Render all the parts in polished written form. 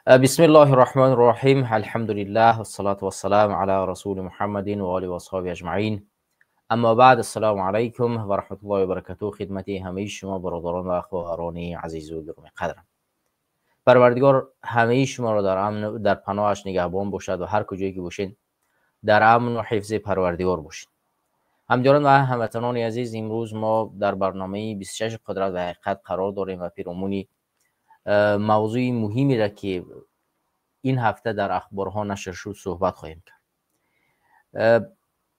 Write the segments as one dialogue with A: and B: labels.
A: بسم الله الرحمن الرحیم. الحمد لله والصلاة والسلام علی رسول محمد و آله و اصحابه اجمعین. اما بعد، السلام علیکم و رحمت الله و برکاته خدمت همه شما برادران و خواهران عزیز و گرامی قدرم. پروردگار همه شما را در امن در پناهش نگهبان باشد و هر کجایی که باشین در امن و حفظ پروردگار باشین. همدیاران و هموطنان عزیز، امروز ما در برنامه 26 قدرت و حقیقت قرار داریم و پیرامونی موضوع مهمی را که این هفته در اخبارها نشر شد صحبت خواهیم کرد.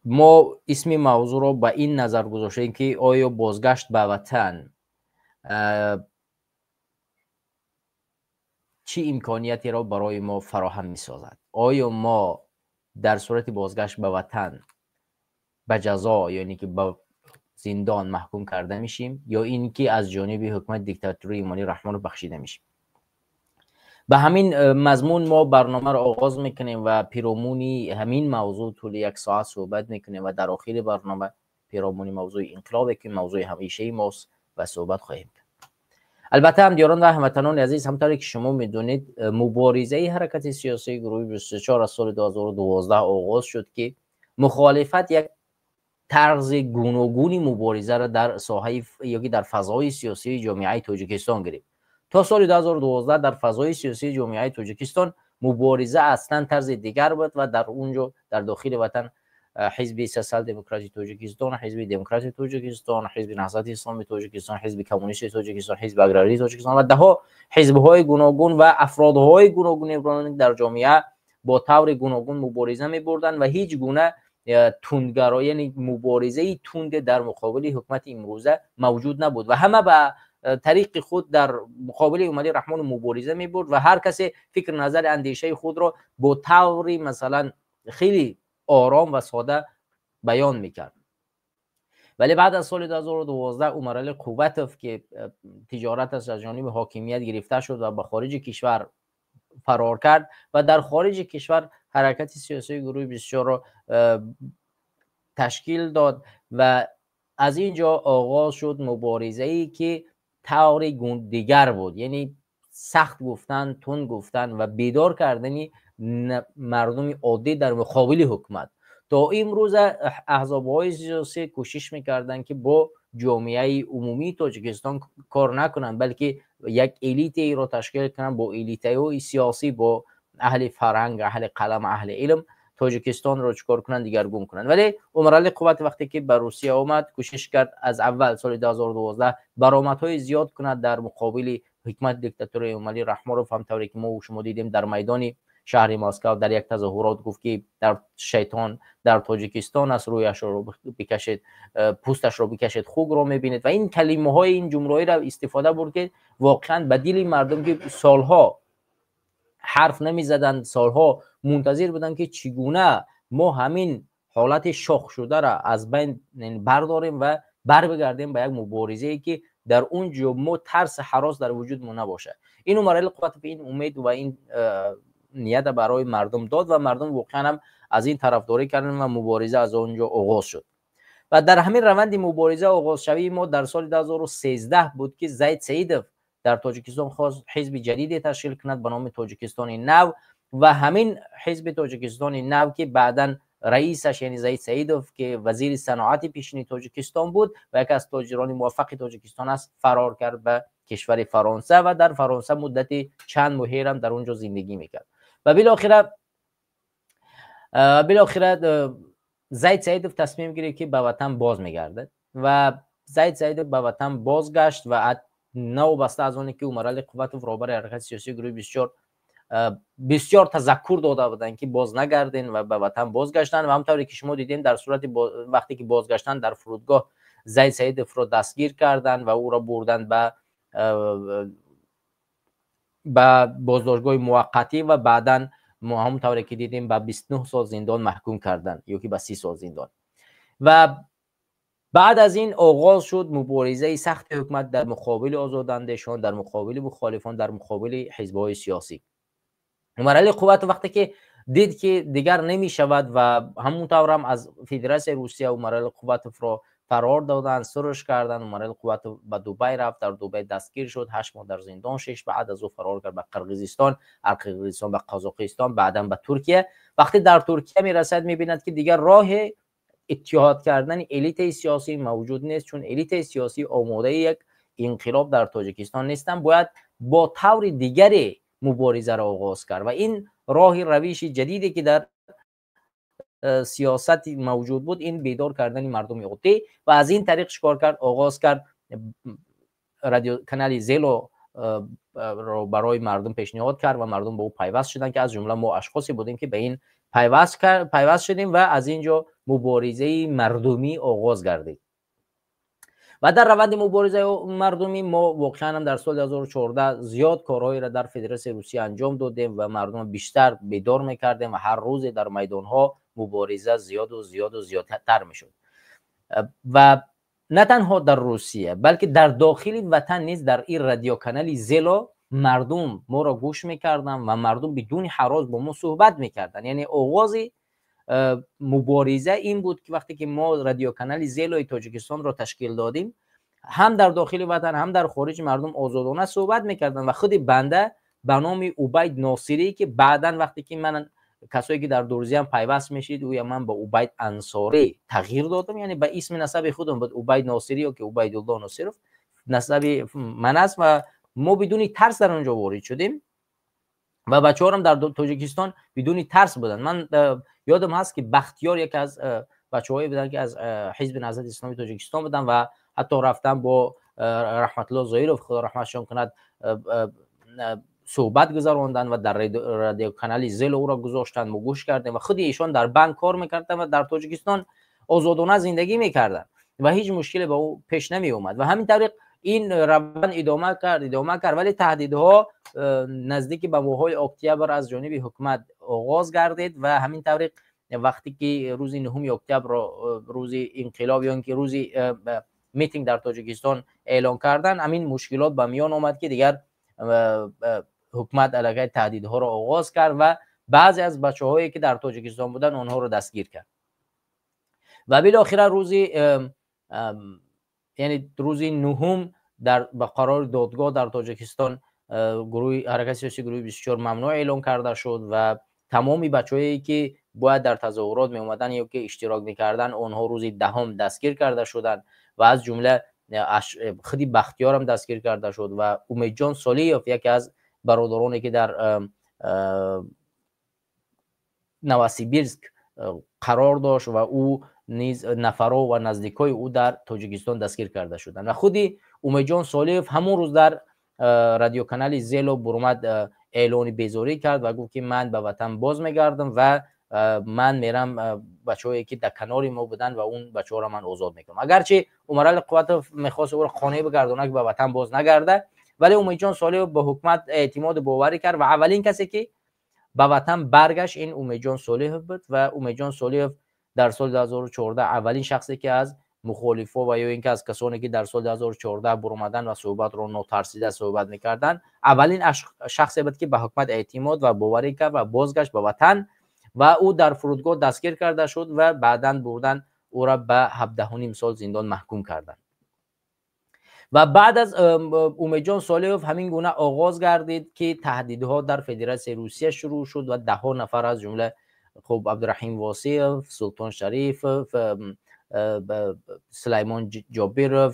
A: ما اسم موضوع را به این نظر گذاشتیم که آیا بازگشت به وطن چی امکانیتی را برای ما فراهم می سازد؟ آیا ما در صورت بازگشت به وطن به جزا، یعنی که به زندان محکوم کرده میشیم، یا اینکه از جانب حکومت دیکتاتوری امالی رحمان بخشیده میشیم؟ به همین مضمون ما برنامه را آغاز میکنیم و پیرامونی همین موضوع طول یک ساعت صحبت میکنیم و در آخر برنامه پیرامونی موضوع انقلاب که موضوع همیشه ماست و صحبت خواهیم کرد. البته همدیاران و هموطنان عزیز، همطوری که شما میدونید مبارزه حرکت سیاسی گروه 24 از سال 2012 آغاز شد که مخالفت یک طرز گوناگونی مبارزه را در ساحه یا در فضای سیاسی جامعه تاجیکستان گرفت. تا سال 2012 در فضای سیاسی جامعه تاجیکستان مبارزه اصلا طرز دیگر بود و در اونجا در داخل وطن حزب سوسیال دموکراتی تاجیکستان، حزب دموکرات تاجیکستان، حزب نهضت اسلامی تاجیکستان، حزب کمونیست تاجیکستان، حزب اگراری تاجیکستان و ده حزب‌های گوناگون و افرادهای گوناگون در جامعه با طور گوناگون مبارزه می‌بردند و هیچ گونه تندگرایی، یعنی مبارزه تند در مقابل حکومت امروزه موجود نبود و همه به طریق خود در مقابل امالی رحمان مبارزه می‌برد و هر کسی فکر نظر اندیشه خود را با طوری مثلا خیلی آرام و ساده بیان میکرد. ولی بعد از سال 2012 عمرعلی قوتوف که تجارت از جانب حاکمیت گرفته شد و به خارج کشور فرار کرد و در خارج کشور حرکت سیاسی گروه 24 را تشکیل داد و از اینجا آغاز شد مبارزه‌ای که طور دیگر بود، یعنی سخت گفتن، تند گفتن و بیدار کردن مردم عادی در مقابل حکومت. تا امروز احزاب‌های سیاسی کوشش میکردند که با جامعه عمومی تاجیکستان کار نکنند، بلکه یک الیتی را تشکیل کنند با الیت‌های سیاسی، با اهل فرهنگ، اهل قلم، اهل علم تاجیکستان را چکار کنند، دیگرگون کنند. ولی عمرعلی قوت وقتی که به روسیه آمد کوشش کرد از اول سال 2012 برآمدهای زیاد کند در مقابل حکومت دیکتاتوری امالی رحمانوف. هم طوری که ما و شما دیدیم در میدان شهر مسکو در یک تظاهرات گفت که در شیطان در تاجیکستان است، رویش رو بکشید، پوستش رو بکشید، خوگ رو میبینید و این کلمه های این جمله را استفاده برد که واقعا به دل مردم که سالها حرف نمیزدند، سالها منتظر بودند که چگونه ما همین حالت شاخ شده را از بین برداریم و بر بگردیم به یک مبارزه که در اونجا ما ترس هراس در وجود ما نباشه. این عمرعلی قوت به این امید و این نیت برای مردم داد و مردم واقعا هم از این طرفداری کردن و مبارزه از اونجا آغاز شد. و در همین روند مبارزه آغاز شوی ما در سال 2013 بود که زید سعیدوف در تاجیکستان خواست حزب جدیدی تشکیل کند به نام تاجیکستان نو و همین حزب تاجیکستان نو که بعداً رئیسش یعنی زید سعیدوف که وزیر صنعت پیشین تاجیکستان بود و یکی از تاجران موفق تاجیکستان است، فرار کرد به کشور فرانسه و در فرانسه مدت چند ماهی هم در اونجا زندگی میکرد و بالاخره زید سعیدوف تصمیم گرفت که به وطن باز میگرده و زید سعیدوف به وطن بازگشت و نوبسته از آنی که عمرعلی قوتوف رهبر حرکت سیاسی گروه 24 بسیار تذکر داده بودند که باز نگردین و به وطن بازگشتن و همطوری که شما دیدین در صورت وقتی که بازگشتن در فرودگاه زید سعیدوف را دستگیر کردند و او را بردن به بازداشتگاه موقتی و بعداً ما هم طوری که دیدیم به 29 سال زندان محکوم کردن یا که به 30 سال زندان. و بعد از این آغاز شد مبارزه سخت حکومت در مقابل آزاداندیشان، در مقابل مخالفان، در مقابل حزب‌های سیاسی. عمرعلی قوت وقتی که دید که دیگر نمی شود و همون طور هم از فدراسیون روسیه عمرعلی قوتوف را Фарор доданд, сурш карданд. Умарали Қувватов ба Дубай рафт, дар Дубай дастгир шуд, 8 моҳ дар зиндон шишт. Баъд аз ӯ фарор кард ба Қирғизистон, аз Қирғизистон ба Қазоқистон, баъдан ба Туркия. Вақте дар Туркия мерасад, мебинад, ки дигар роҳи иттиҳод кардани элитаи сиёсӣ мавҷуд нест, чун элитаи сиёсӣ омодаи як инқилоб дар Тоҷикистон нестанд. Бояд бо таври дигаре муборизаро оғоз кард ва ин роҳи равиши ҷадиде, ки дар сиёсати мавҷуд буд, ин бедор кардани мардуми оддӣ. Ва аз ин тариқ чикор кард? Оғоз кард, радиоканали Зело ро барои мардум пешниҳод кард ва мардум ба ӯ пайваст шуданд, ки аз ҷумла мо ашхосе будем, ки ба ин пайваст шудем ва аз ин ҷо муборизаи мардумӣ оғоз гардид. Ва дар раванди муборизаи мардумӣ мо воқеан дар соли 2014 зиёд корҳоеро дар Федератсияи Русия анҷом додем ва мардумро бештар бедор мекардем ва ҳар рӯзе дар майдонҳо мубориза зиёду зиёду зиёдтар мешуд. Ва на танҳо дар Русия, балки дар дохили ватан низ дар ин радиоканали Зело мардум моро гӯш мекарданд ва мардум бидуни ҳарос бо мо суҳбат мекарданд. Яъне оғози мубориза ин буд, ки вақте ки мо радиоканали Зелои Тоҷикистонро ташкил додем, ҳам дар дохили ватан, ҳам дар хориҷ мардум озодона суҳбат мекарданд. Ва худи банда ба номи Убайд Носирӣ, ки баъдан вақте ки ман касое ки дар Дурзиям пайваст мешид, ӯя ман ба Убайд Ансорӣ тағйир додам, яъне ба исми насаби худам буд, Убайд Носирӣ ё ки Убайдулло Носиров насаби ман аст. Ва мо бидуни тарс дар он ҷо ворид шудем ва бачаҳорам дар Тоҷикистон бидуни тарс буданд. Ман ёдам ҳаст, ки Бахтиёр яке аз бачаҳое буданд, ки аз Ҳизби Наҳзати Исломии Тоҷикистон буданд ва ҳатто рафтан бо Раҳматулло Зоиров, Худо раҳматшон кунад, суҳбат гузаронданд ва дар радиоканали Зело ӯро гузоштанд, мо гӯш кардем. Ва худи эшон дар банк кор мекарданд ва дар Тоҷикистон озодона зиндагӣ мекарданд ва ҳеҷ мушкиле ба ӯ пеш намеомад. Ва ҳамин тариқ ин раванд идома кард, идома кард, вале таҳдидҳо наздики ба моҳҳои октябр аз ҷониби ҳукумат оғоз гардид. Ва ҳамин тариқ вақте ки рӯзи 9 октябрро рӯзи инқилоб ё ин ки рӯзи митинг дар Тоҷикистон эълон карданд, ҳамин мушкилот ба миён омад, ки дигар ҳукумат аллакай таҳдидҳоро оғоз кард ва баъзе аз бачаҳое, ки дар Тоҷикистон буданд, онҳоро дастгир кард. Ва билохира рӯзи, яъне рӯзи 9-ум, дар ба қарори додгоҳ дар Тоҷикистон гурӯҳи ҳаракати сиёсии гурӯҳи 24 мамнӯъ эълон карда шуд ва тамоми бачаҳое, ки бояд дар тазоҳурот меомаданд ё ки иштирок мекарданд, онҳо рӯзи 10-ум дастгир карда шуданд. Ва аз ҷумла худи Бахтиёрам дастгир карда шуд ва Умедҷон Солиев, яке аз бародароне, ки дар Новосибирск қарор дошт ва ӯ низ нафаро ва наздикҳои ӯ дар Тоҷикистон дастгир карда шуданд. Ва худи Умедҷон Солиев ҳамон рӯз дар радиоканали Зело бурумад, эълони безорӣ кард ва гуфт, ки ман ба ватан боз мегардам ва ман мерам, бачаҳое, ки дар канори мо буданд, ва он бачаҳоро ман озод мекунам. Агарчи Умарали Қувватов мехост ӯро қонеъ бигардонад, ки ба ватан боз нагарда, вале Умедҷон Солиев ба ҳукумат эътимоду боварӣ кард ва аввалин касе, ки ба ватан баргашт, ин Умедҷон Солиев буд. Ва Умедҷон Солиев дар соли 2014 аввалин шахсе, ки аз мухолифо ва ё ин ки аз касоне, ки дар соли 2014 буромаданд ва суҳбатро нотарсида суҳбат мекарданд, аввалин шахсе буд, ки ба ҳукумат эътимод ва боварӣ кард ва бозгашт ба ватан. Ва ӯ дар фурудгоҳ дастгир карда шуд ва баъдан бурдан ӯра ба 17,5 сол зиндон маҳкум карданд. Ва баъд аз Умедҷон Солиев ҳамин гуна оғоз гардид, ки таҳдидҳо дар Федератсияи Русия шурӯъ шуд ва даҳҳо нафар, аз ҷумла хуб Абдураҳим Восиев, Султон Шарифов, Сулаймон Ҷобиров,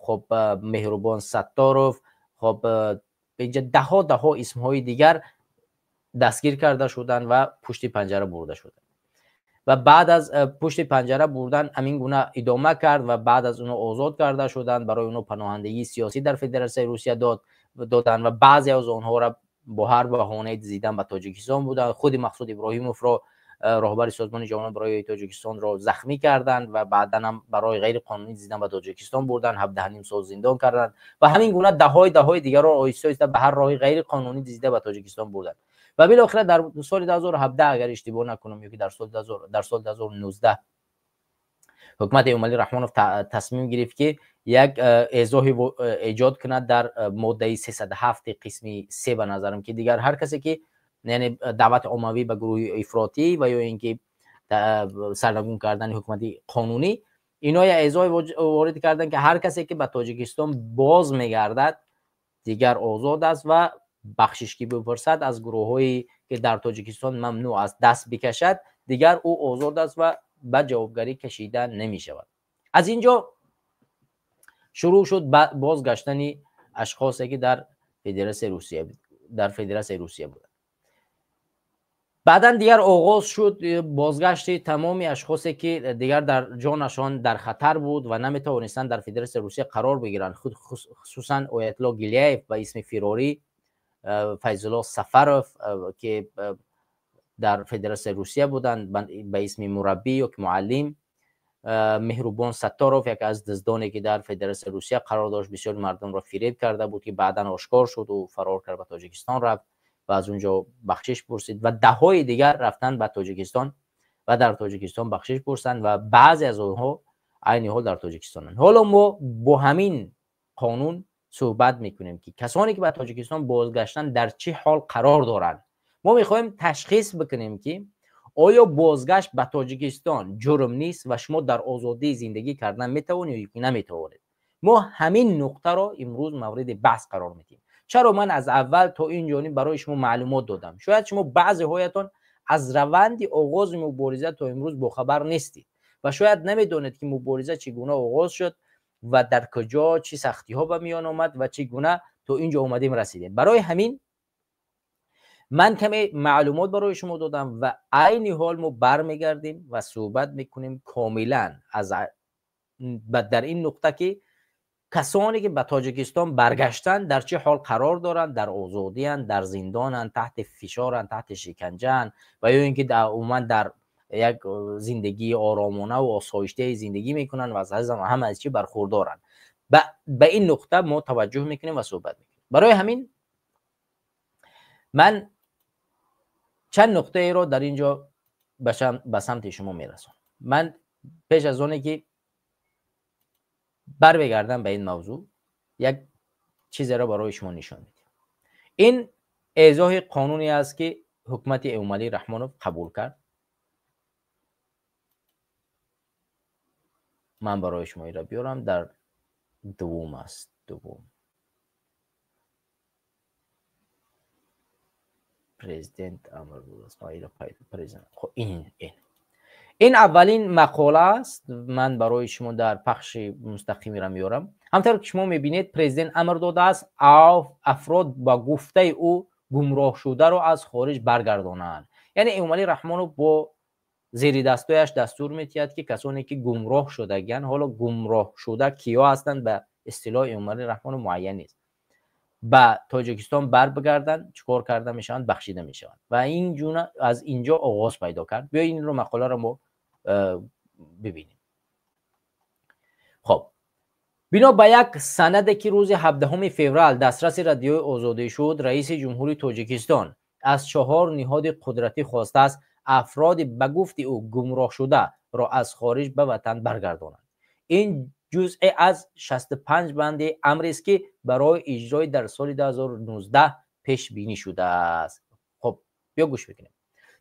A: хуб Меҳрубон Сатторов, хуб инҷа даҳҳо даҳҳо исмҳои дигар дастгир карда шуданд ва пушти панҷара бурда шуданд. Ва баъд аз пушти панҷара бурдан ҳамин гуна идома кард ва баъд аз онҳо озод карда шуданд, барои онҳо паноҳандагии сиёсӣ дар Федератсияи Русия доданд ва баъзе аз онҳоро бо ҳар баҳонаи зидан ба Тоҷикистон буданд. Худи Мақсуд Иброҳимовро, роҳбари Созмони ҷавонон барои Тоҷикистонро, захмӣ карданд ва баъдан ҳам барои ғайриқонунӣ зидан ба Тоҷикистон бурданд, 17,5 сол зиндон карданд. Ва ҳамин гуна даҳҳои даҳҳои дигарро оҳиста оҳиста ба ҳар роҳи ғайриқонунӣ зида ба Тоҷикистон бурданд. Ва билохира дар соли 2017, агар иштибоҳ накунам, ё ки дар соли 2019, ҳукумати Эмомалӣ Раҳмонов тасмим гирифт, ки як эзоҳи эҷод кунад дар моддаи 307 қисми 3, ба назарам, ки дигар ҳар касе, ки яъне даъвати оммавӣ ба гурӯҳи ифротӣ ва ё ин ки сарнагун кардани ҳукумати қонунӣ, Ино як эъзои ворид карданд, ки ҳар касе ки ба Тоҷикистон боз мегардад, дигар озод аст ва бахшиш ки бипурсад, аз гурӯҳҳое ки дар Тоҷикистон мамнӯъ аст даст бикашад, дигар ӯ озод аст ва ба ҷавобгарӣ кашида намешавад. Аз инҷо шурӯъ шуд бозгаштани ашхосе ки дар Федератсияи Русия буданд. Баъдан дигар оғоз шуд бозгашти тамоми ашхосе ки дигар дар ҷонашон дар хатар буд ва наметавонистанд дар Федератсияи Русия қарор бигиранд, хусусан Оятулло Гилияев ба исми Фирорӣ, Файзулло Сафаров ки дар Федератсияи Русия буданд ба исми мураббӣ ё ки муаллим, Меҳрубон Сатторов, яке аз дуздоне ки дар Федератсияи Русия қарор дошт, бисёри мардумро фиреб карда буд, ки баъдан ошкор шуд, ӯ фарор кард, ба Тоҷикистон рафт ва аз унҷо бахшиш пурсид ва даҳҳои дигар рафтанд ба Тоҷикистон ва дар Тоҷикистон бахшиш пурсанд ва баъзе аз онҳо айни ҳол дар Тоҷикистонанд. Ҳоло мо бо ҳамин қонун суҳбат мекунем, ки касоне ки ба Тоҷикистон бозгаштанд дар чӣ ҳол қарор доранд. Мо мехоҳем ташхис бикунем, ки оё бозгашт ба Тоҷикистон ҷурм нест ва шумо дар озодӣ зиндагӣ кардан метавонед ё ки наметавонед. Мо ҳамин нуқтаро имрӯз мавриди баҳс қарор медиҳем. Чаро ман аз аввал то ин ҷониб барои шумо маълумот додам? Шояд шумо баъзеҳоятон аз раванди оғози мубориза то имрӯз бохабар нестед ва шояд намедонед, ки мубориза чӣ гуна оғоз шуд ва дар куҷо чӣ сахтиҳо ба миён омад ва чӣ гуна то ин ҷо омадем расидем. Барои ҳамин ман каме маълумот барои шумо додам ва айни ҳол мо бармегардем ва суҳбат мекунем комилан аз дар ин нуқта, ки касоне ки ба Тоҷикистон баргаштанд дар чӣ ҳол қарор доранд, дар озодиянд, дар зиндонанд, таҳти фишоранд, таҳти шиканҷаанд ва ё ин ки умуман дар як зиндагии оромона ва осоиштаи зиндагӣ мекунанд ва аз ҳама аз чӣ бархурдоранд. Ба ин нуқта мо таваҷҷӯҳ мекунем ва суҳбат мекунем. Барои ҳамин ман чанд нуқтаеро дар ин ҷо ба самти шумо мерасонам. Ман пеш аз оне ки бармегардам ба ин мавзӯъ, як чизеро барои шумо нишон медиҳам. Ин эъзоҳи қонуне аст, ки ҳукумати Эмомалӣ Раҳмонов қабул кард. Ман барои шумо инро биёрам, дар дуввум аст, дуввум. Президент амр додааст. Ман инро пайдо президент. Хоб, ин аввалин мақола аст. Ман барои шумо дар пахши мустақимиро меорам. Ҳамтавр ки шумо мебинед, президент амр додааст афрод ба гуфтаи ӯ гумроҳшударо аз хориҷ баргардонанд. Яъне Эмомалӣ Раҳмонов бо зеридастҳояш дастур медиҳад, ки касоне ки гумроҳ шудагианд, ҳоло гумроҳшуда киё ҳастанд ба истилоҳи Эмомалӣ Раҳмонов муайян нест, ба Тоҷикистон барбигарданд, чӣ кор карда мешаванд, бахшида мешаванд. Ва ин ҷуна аз инҷо оғоз пайдо кард. Биё инро мақоларо мо бибинем. Хоб, бино ба як санаде ки рӯзи 17 феврал дастраси Радиои Озодӣ шуд, раиси ҷумҳури Тоҷикистон аз 4 ниҳоди қудратӣ хостааст афроди ба гуфти ӯ гумроҳшударо аз хориҷ ба ватан баргардонанд. Ин ҷузъе аз 65 банди амрест, ки барои иҷрои дар соли 2019 пешбинӣ шудааст. Хоб, биё гӯш бикунем.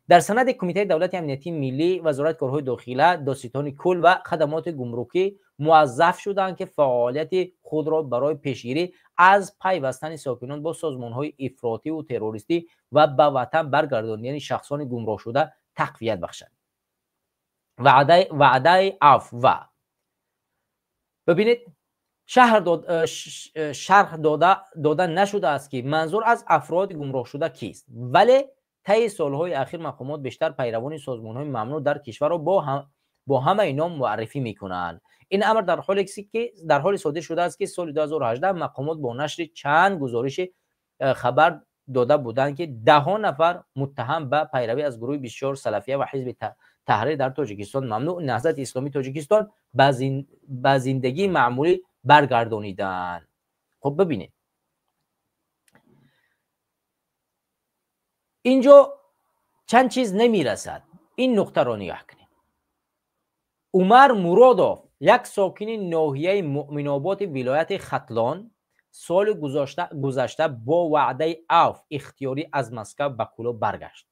A: Дар санади Кумитаи давлати амнияти миллӣ, Вазорати корҳои дохила, Додситони кул ва хадамоти гумрукӣ муваззаф шуданд, ки фаъолияти худро барои пешгирӣ аз пайвастани сокинон бо созмонҳои ифротиву террористӣ ва ба ватан баргардонидани шахсони гумроҳшуда тақвият бахшанд. Ваъдаи афва. Бибинед, шарҳ дода нашудааст, ки манзур аз афроди гумроҳшуда кист, вале таи солҳои ахир мақомот бештар пайравони созмонҳои мамнӯъ дар кишварро бо ҳамаи ном муаррифӣ мекунанд. Ин амр дар ҳоле содир шудааст, ки соли 2018 мақомот бо нашри чанд гузориши хабар дода буданд, ки даҳҳо нафар муттаҳам ба пайравӣ аз гурӯҳи 24 салафия ва ҳизби таҳрир дар Тоҷикистон мамнӯъ Наҳзати Исломии Тоҷикистон ба зиндагии маъмулӣ баргардониданд. Хуб, бибинед, инҷо чанд чиз намерасад. Ин нуқтаро нигоҳ кунем. Умар Муродов, як сокини ноҳияи Муъминоботи вилояти Хатлон, соли гузашта бо ваъдаи афв ихтиёрӣ аз Москав ба Кӯлоб баргашт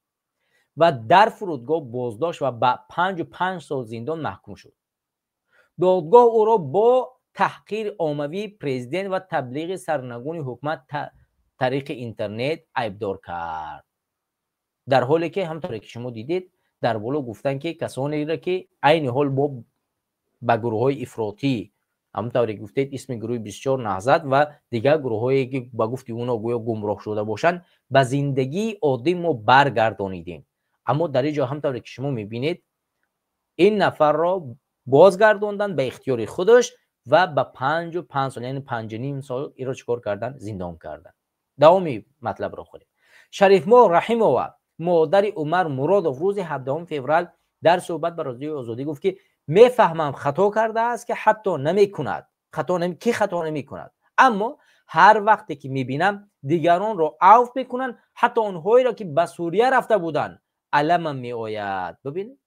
A: ва дар фурудгоҳ боздошт ва ба 55 сол зиндон маҳкум шуд. Додгоҳ ӯро бо таҳқири оммавии президент ва таблиғи сарнагуни ҳукумат тариқи интернет айбдор кард. Дар ҳоле ки ҳамтавре ки шумо дидед, дар боло гуфтанд, ки касонеро, ки айни ҳол бо ба гурӯҳҳои ифротӣ, ҳамтавре гуфтед, исми гурӯҳи 24 Наҳзат ва дигар гурӯҳҳое, ки ба гуфти оно гӯё гумроҳ шуда бошанд, ба зиндагии оддӣ мо баргардонидем. Аммо дар ин ҷо, ҳамтавре ки шумо мебинед, ин нафарро бозгардонданд ба ихтиёри худаш ва ба 5,5 сол, яъне 5,5 сол иро чӣ кор карданд? Зиндон карданд. Давоми матлабро хонем. Шарифмо Раҳимова, модари Умар Муродов, рӯзи 17 феврал дар суҳбат ба Радиои Озодӣ гуфт, ки мефаҳмам, хато кардааст, ки ҳатто намекунад хато, ки хато намекунад, аммо ҳар вақте ки мебинам, дигаронро авф мекунанд, ҳатто онҳоеро, ки ба Сурия рафта буданд, аламам меояд. Бибинед,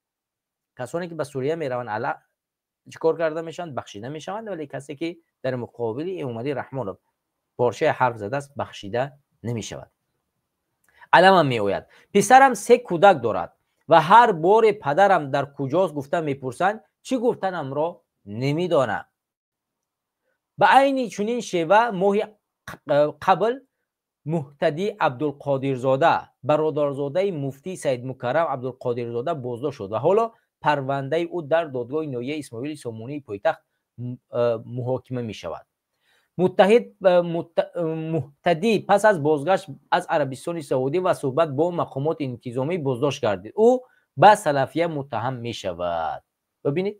A: касоне ки ба Сурия мераванд, чӣ кор карда мешаванд? Бахшида мешаванд, вале касе ки дар муқобили Эмомалӣ Раҳмонов порчаи ҳарф задааст, бахшида намешавад. Аламам меояд. Писарам се кӯдак дорад ва ҳар боре падарам дар куҷост гуфта мепурсанд, чӣ гуфтанамро намедонам. Ба айни чунин шева моҳи қабл Муҳтадӣ Абдулқодирзода, бародарзодаи муфтӣ Саидмукаррам Абдулқодирзода, боздошт шуд ва ҳоло парвандаи ӯ дар додгоҳи ноҳияи Исмоили Сомонии пойтахт муҳокима мешавад. Муҳтадӣ пас аз бозгашт аз Арабистони Саудӣ ва суҳбат бо мақомоти интизомӣ боздошт гардид. Ӯ ба салафия муттаҳам мешавад. Бибинед,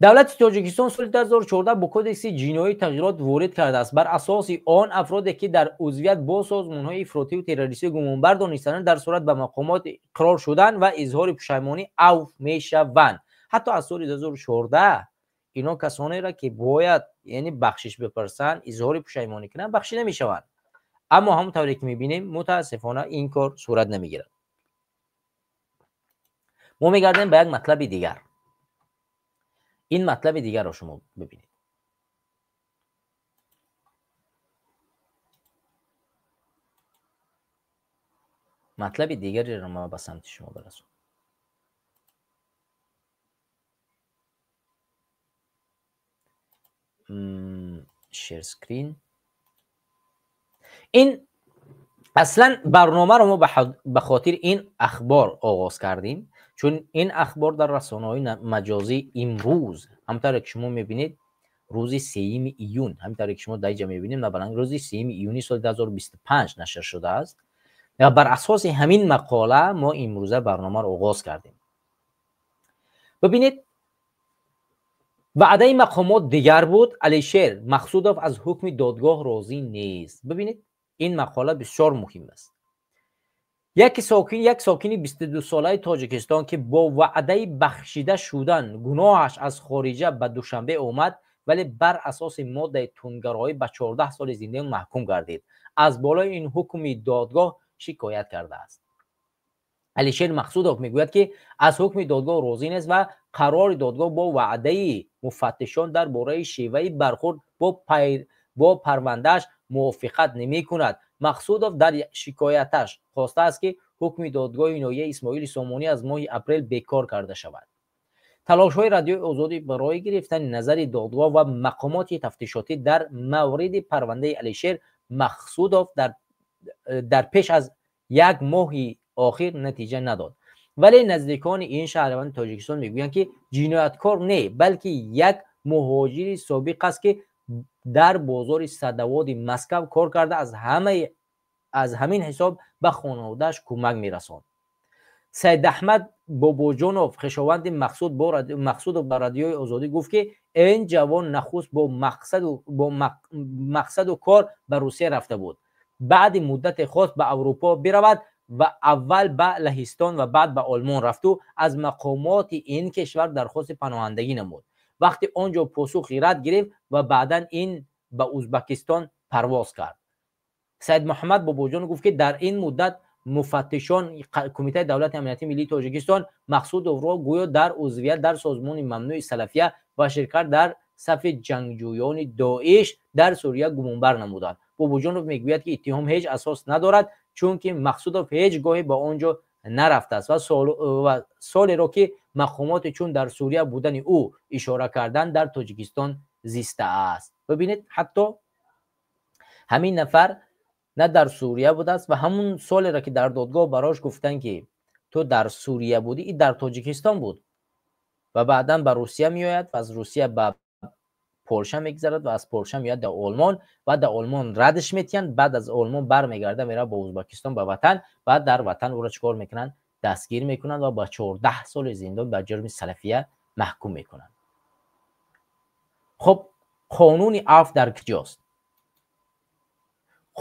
A: давлати Тоҷикистон соли 2014 бо Кодекси ҷиноӣ тағйирот ворид кардааст. Бар асоси он, афроде ки дар узвият бо созмонҳои ифротиву террористӣ гумонбар донистанд, дар сурат ба мақомот иқрор шудан ва изҳори пушаймонӣ авф мешаванд. Ҳатто аз соли 2014 ино касонеро, ки бояд, яъне, бахшиш бипурсанд, изҳори пушаймонӣ кунанд, бахшида мешаванд. Аммо ҳамон тавре ки мебинем, мутаассифона, ин кор сурат намегирад. Мо мегардем ба як матлаби дигар. Ин матлаби дигарро шумо бибинед. Матлаби дигареро ма ба самти шумо барасонам. Share screen. Ин аслан барномаро мо ба хотири ин ахбор оғоз кардем, чун ин ахбор дар расонаҳои маҷозӣ имрӯз, ҳамтавре ки шумо мебинед, рӯзи 3 июн, ҳамтавре ки шумо дар инҷа мебинед, мабалан, рӯзи 3 июни соли 2025 нашр шудааст ва бар асоси ҳамин мақола мо имрӯза барномаро оғоз кардем. Бибинед, ваъдаи мақомот дигар буд, Алишер Мақсудов аз ҳукми додгоҳ розӣ нест. Бибинед, ин мақола бисёр муҳим аст. Як сокини 22-солаи Тоҷикистон, ки бо ваъдаи бахшида шудан гуноҳаш аз хориҷа ба Душанбе омад, вале бар асоси моддаи тундгароӣ ба 14 соли зиндон маҳкум гардид, аз болои ин ҳукми додгоҳ шикоят кардааст. Алишер Мақсудов мегӯяд, ки аз ҳукми додгоҳ розӣ нест ва қарори додгоҳ бо ваъдаи муфаттишон дар бораи шеваи бархурд бо парвандааш мувофиқат намекунад. Мақсудов дар шикояташ хостааст, ки ҳукми додгоҳи ноҳияи Исмоили Сомонӣ аз моҳи апрел бекор карда шавад. Талошҳои Радиои Озодӣ барои гирифтани назари додгоҳ ва мақомоти тафтишотӣ дар мавриди парвандаи Алишер Мақсудов дар пеш аз як моҳи охир натиҷа надод. Вале наздикони ин шаҳрванди Тоҷикистон мегӯянд, ки ҷинояткор не, балки як муҳоҷири собиқ аст, ки дар бозори Садоводи Москав кор карда, аз ҳамин ҳисоб ба хонаводааш кӯмак мерасонд. Саидаҳмад Бобоҷонов, хешованди Мақсудов, ба Радиои Озодӣ гуфт, ки ин ҷавон нахуст бо мақсаду кор ба Русия рафта буд. Баъди муддате хост ба Аврупо биравад ва аввал ба Лаҳистон ва баъд ба Олмон рафту аз мақомоти ин кишвар дархости паноҳандагӣ намуд. Вақте он ҷо посухи рад гирифт ва баъдан ин ба Ӯзбекистон парвоз кард. Саид Муҳаммад Бобоҷон гуфт, ки дар ин муддат муфаттишон Кумитаи давлати амнияти миллии Тоҷикистон Мақсудовро гӯё дар узвият дар созмони мамнӯи Салафия ва ширкат дар сафи ҷангҷӯёни Доиш дар Сурия гумонбар намуданд. Бобоҷонов мегӯяд, ки иттиҳом ҳеҷ асос надорад, чунки Мақсудов ҳеҷ гоҳе ба он ҷо нарафтааст ва солеро, ки Мақомоти чун дар Сурия будани ӯ ишора кардан, дар Тоҷикистон зистааст. Бибинед, ҳатто ҳамин нафар на дар Сурия будааст ва ҳамун солеро, ки дар додгоҳ барош гуфтанд, ки ту дар Сурия будӣ, и дар Тоҷикистон буд ва баъдан ба Русия меояд ва аз Русия ба Полша мегзарад ва аз Полша меояд дар Олмон ва дар Олмон радш метиҳанд. Баъд аз Олмон бармегарда, меравад ба Ӯзбекистон, ба ватан, баъд дар ватан ӯро чӣ кор мекунанд? Дастгир мекунанд ва ба 14 соли зиндон ба ҷурми салафия маҳкум мекунанд. Хуб, қонуни афв дар куҷост?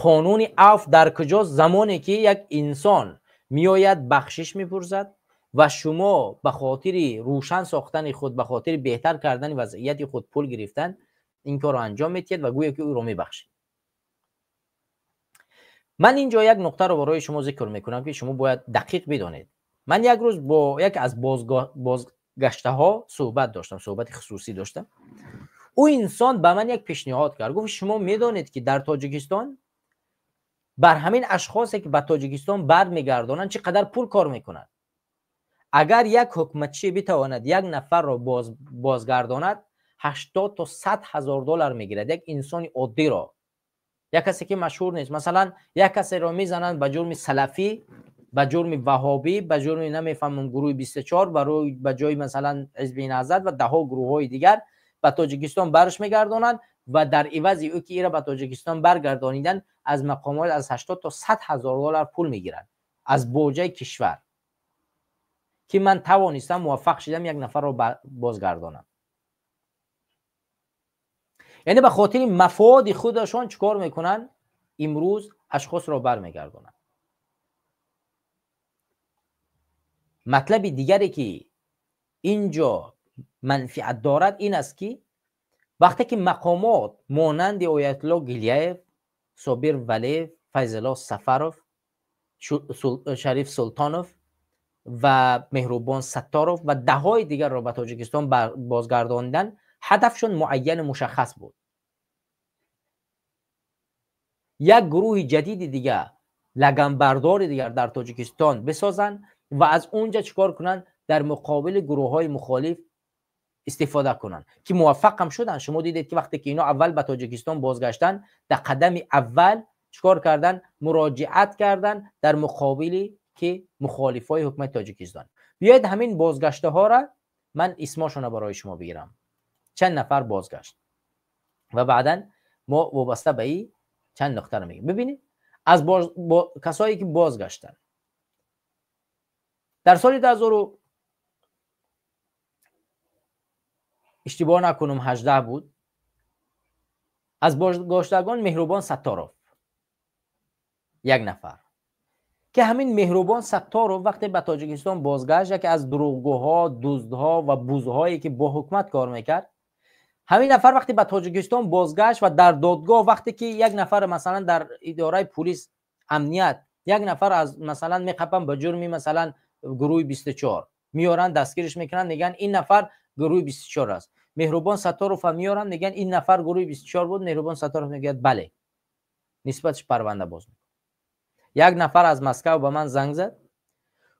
A: Қонуни афв дар куҷост, замоне ки як инсон меояд, бахшиш мепурсад ва шумо ба хотири рӯшан сохтани худ, ба хотири беҳтар кардани вазъияти худ, пул гирифтан ин корро анҷом медиҳед ва гӯё ки ӯро мебахшед? Ман ин ҷо як нуқтаро барои шумо зикр мекунам, ки шумо бояд дақиқ бидонед. Ман як рӯз бо яке аз бозгаштаҳо суҳбат доштам, суҳбати хусусӣ доштам. Ӯ инсон ба ман як пешниҳод кард, гуфт: «Шумо медонед, ки дар Тоҷикистон бар ҳамин ашхосе, ки ба Тоҷикистон бармегардонанд, чӣ қадар пул кор мекунад? Агар як ҳукуматчӣ битавонад як нафарро бозгардонад, 80 то 100 ҳазор доллар мегирад. Як инсони оддиро, як касе ки машҳур нест, масалан, як касеро мезананд ба ҷурми салафӣ, ба ҷурми ваҳобӣ, ба ҷурми намефаҳмам гурӯҳи 24, ба ҷои масалан Ҳизби Наҳзат ва даҳҳо гурӯҳҳои дигар, ба Тоҷикистон барш мегардонанд ва дар ивази ӯ, ки ира ба Тоҷикистон баргардонидан, аз мақомот аз 80 то 100 ҳазор доллар пул мегиранд аз боҷаи кишвар, ки ман тавонистам, муваффақ шидам, як нафарро бозгардонам». Яъне ба хотири мафоди худашон чӣ кор мекунанд? Имрӯз ашхосро бармегардонанд. Матлаби дигаре, ки ин ҷо манфиат дорад, ин аст, ки вақте ки мақомот монанди Оятулло Гилияев, Собир Валиев, Файзулло Сафаров, Шариф Султонов ва Меҳрубон Сатторов ва даҳҳои дигарро ба Тоҷикистон бозгардонидан, ҳадафшон муайяну мушаххас буд: як гурӯҳи ҷадиди дигар, лаганбардори дигар дар Тоҷикистон бисозанд ва аз он ҷа чӣ кор кунанд? Дар муқобили гурӯҳҳои мухолиф истифода кунанд, ки муваффақам шуданд. Шумо дидед, ки вақте ки ино аввал ба Тоҷикистон бозгаштанд, дар қадами аввал чӣ кор карданд? Муроҷиат карданд дар муқобили ки мухолифҳои ҳукумати Тоҷикистон. Биёед, ҳамин бозгаштаҳоро ман исмошонро барои шумо бигирам, чанд нафар бозгашт, ва баъдан мо вобаста ба ин чанд нуқтаро мегӯем. Бибинед, аз касое ки бозгаштанд дар соли 2000, иштибоҳ накунам, 18 буд, аз бозгаштагон Меҳрубон Сатторов як нафар, ки ҳамин Меҳрубон Сатторов вақте ба Тоҷикистон бозгашт, яке аз дурӯғгӯҳо, дуздҳо ва бузҳое, ки бо ҳукумат кор мекард. Ҳамин нафар вақте ба Тоҷикистон бозгашт ва дар додгоҳ, вақте ки як нафар, масалан, дар идораи пулис, амният як нафар аз масалан меқапанд ба ҷурми масалан гурӯҳи 24, меоранд, дастгириш мекунанд, мегӯянд, ин нафар гурӯҳи 24 аст. Меҳрубон Сатторова меоранд, мегӯянд, ин нафар гурӯҳи 24 буд. Меҳрубон Сатторов мегӯяд: «Бале», нисбаташ парванда боз. Як нафар аз Москав ба ман занг зад,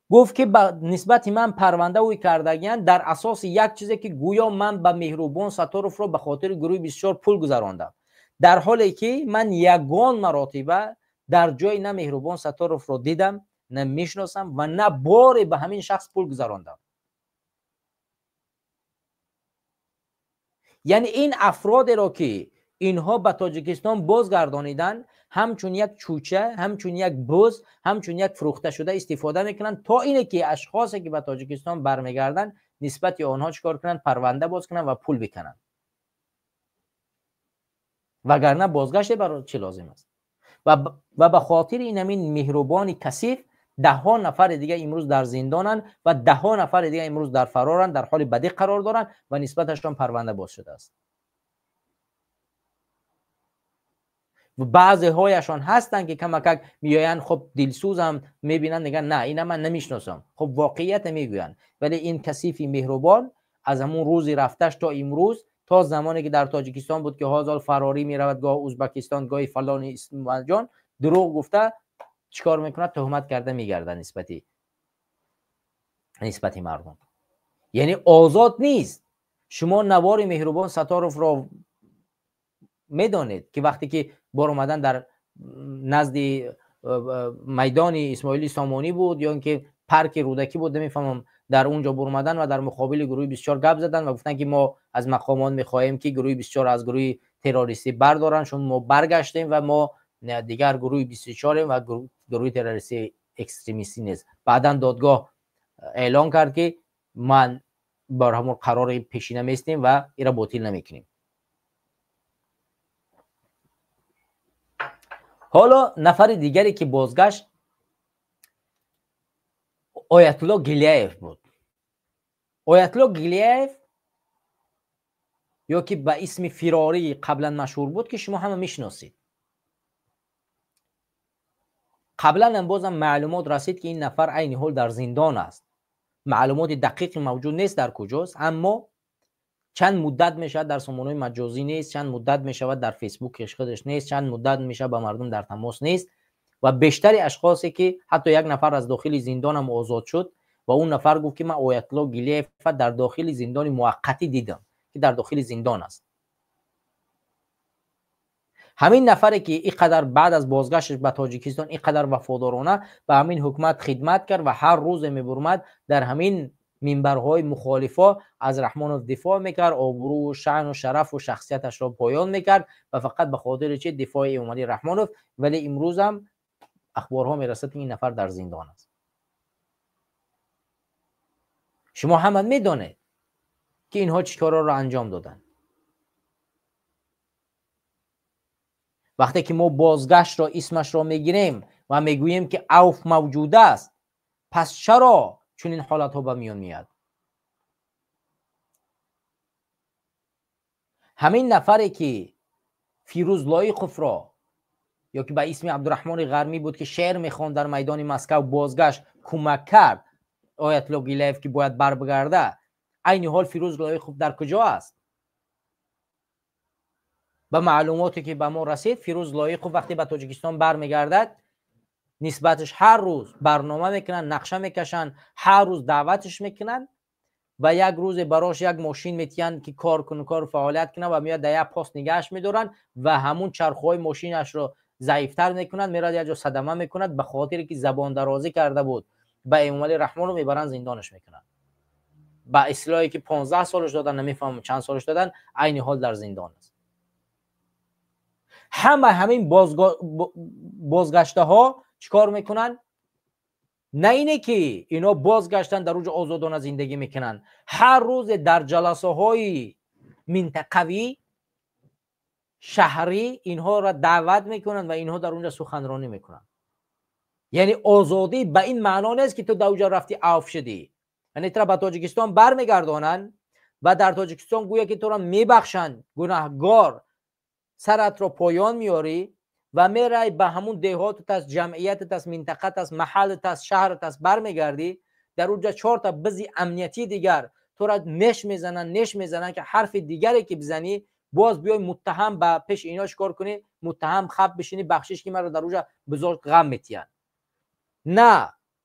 A: гуфт, ки ба нисбати ман парванда ӯй кардагиянд дар асоси як чизе, ки гӯё ман ба Меҳрубон Сатторовро ба хотири гурӯҳи 24 пул гузарондам, дар ҳоле ки ман ягон маротиба дар ҷои на Меҳрубон Сатторовро дидам, на мешиносам ва на боре ба ҳамин шахс пул гузарондам. Яъне ин афродеро, ки инҳо ба Тоҷикистон бозгардониданд, ҳамчун як чӯча, ҳамчун як буз, ҳамчун як фурӯхташуда истифода мекунанд, то ине ки ашхосе, ки ба Тоҷикистон бармегарданд, нисбати онҳо чӣ кор кунанд? Парванда боз кунанд ва пул бикананд. Вагарна бозгаште барои чӣ лозим аст? Ва ба хотири ин ҳамин Меҳрубони касиф даҳҳо нафари дигар имрӯз дар зиндонанд ва даҳҳо нафари дигар имрӯз дар фароранд, дар ҳоли бадӣ қарор доранд ва нисбаташон парванда боз шудааст. Баъзеҳояшон ҳастанд, ки камакак меоянд, хуб, дилсӯзам мебинанд, мегӯянд: «На, ина ман намешиносам». Хуб, воқеията мегӯянд. Вале ин касифи Меҳрубон аз ҳамун рӯзи рафташ то имрӯз, то замоне ки дар Тоҷикистон буд, ки ҳозир фарорӣ меравад, гоҳ Ӯзбекистон, гоҳи фалони исмаҷон, дурӯғ гуфта чӣ кор мекунад? Туҳмат карда мегардад нисбати мардум. Яъне озод нест. Шумо навори Меҳрубон Сатторовро медонед, ки вақте ки бор омадан дар назди майдони Исмоили Сомонӣ буд ё ин ки парки Рӯдакӣ буд, намефаҳмам, дар он ҷо бурмадан ва дар муқобили гурӯҳи 24 гап задан ва гуфтанд, ки мо аз мақомот мехоҳем, ки гурӯҳи 24 аз гурӯҳи террористӣ бардоранд, чун мо баргаштем ва мо дигар гурӯҳи 24-ем ва гурӯҳи террористӣ экстремистӣ нест. Баъдан додгоҳ эълон кард, ки ман бар ҳамон қарори пешина местем ва инро ботил намекунем. Ҳоло нафари дигаре ки бозгашт Оятулло Гилияев буд. Оятулло Гилияев ё ки ба исми Фирорӣ қаблан машҳур буд, ки шумо ҳама мешиносед. Қаблан ҳам бозам маълумот расид, ки ин нафар айни ҳол дар зиндон аст. Маълумоти дақиқи мавҷуд нест дар куҷост, аммо чанд муддат мешавад дар сомонаҳои маҷозӣ нест, чанд муддат мешавад дар фейсбук худаш нест, чанд муддат мешавад ба мардум дар тамос нест ва бештари ашхосе ки ҳатто як нафар аз дохили зиндонам озод шуд ва он нафар гуфт, ки ман Оятулло Гилиевро дар дохили зиндони муваққатӣ дидам, ки дар дохили зиндон аст. Ҳамин нафаре ки ин қадар баъд аз бозгашташ ба Тоҷикистон ин қадар вафодорона ба ҳамин ҳукумат хидмат кард ва ҳар рӯзе мебурмад дар ҳамин минбарҳои мухолифо аз Раҳмонов дифоъ мекард, обрӯву шаъну шарафу шахсияташро поён мекард ва фақат ба хотири чи дифои Эмомалӣ Раҳмонов. Вале имрӯзам ахборҳо мерасад, ки ин нафар дар зиндон аст. Шумо ҳама медонед, ки инҳо чӣ корҳоро анҷом доданд. Вақте ки мо бозгаштро исмашро мегирем ва мегӯем, ки авф мавҷуд аст, пас чаро чунин ҳолатҳо ба миён меяд? Ҳамин нафаре ки Фирӯз Лоиқовро ё ки ба исми Абдураҳмони Ғармӣ буд, ки шеър мехонд дар майдони Москав, бозгашт кӯмак кард Оятулло Гилаев, ки бояд барбигарда, айни ҳол Фирӯз Лоиқов дар куҷо аст? Ба маълумоте ки ба мо расид, Фирӯз Лоиқов вақте ба Тоҷикистон бармегардад, нисбаташ ҳар рӯз барнома мекунанд, нақша мекашанд, ҳар рӯз даъваташ мекунанд ва як рӯзе барош як мошин метиҳанд, ки кор кун, кор фаъолият кунад ва меояд дар як пост нигаҳаш медоранд ва ҳамун чархҳои мошинашро заифтар мекунанд, меравад як ҷо садама мекунад, ба хотире ки забондарозӣ карда буд ба Эмомалӣ Раҳмонов мебаранд зиндонаш мекунанд. Ба ислоҳе ки 15 солаш додан, намефаҳмам чанд солаш додан, айни ҳол дар зиндон аст. Ҳама ҳамин бозгаштаҳо чӣ кор мекунанд? На ине ки ино бозгаштанд, дар уҷо озодона зиндагӣ мекунанд. Ҳар рӯзе дар ҷаласаҳои минтақавӣ, шаҳрӣ инҳоро даъват мекунанд ва инҳо дар унҷа суханронӣ мекунанд. Яъне озодӣ ба ин маъно нест, ки ту дар уҷа рафти авф шудӣ. Яъне туро ба Тоҷикистон бармегардонанд ва дар Тоҷикистон гӯя ки туро мебахшанд, гунаҳгор саратро поён меорӣ ва мерай ба ҳамун деҳотат аст, ҷамъиятат аст, минтақат аст, маҳаллат аст, шаҳрат аст, бармегардӣ, дар уҷа чорта бизи амниятии дигар туро неш мезананд, неш мезананд, ки ҳарфи дигаре ки бизанӣ, боз биёй муттаҳам ба пеши ино чикор кунӣ, муттаҳам хаб бишинӣ, бахшиш ки маро дар уҷа бузург ғам метиҳанд. На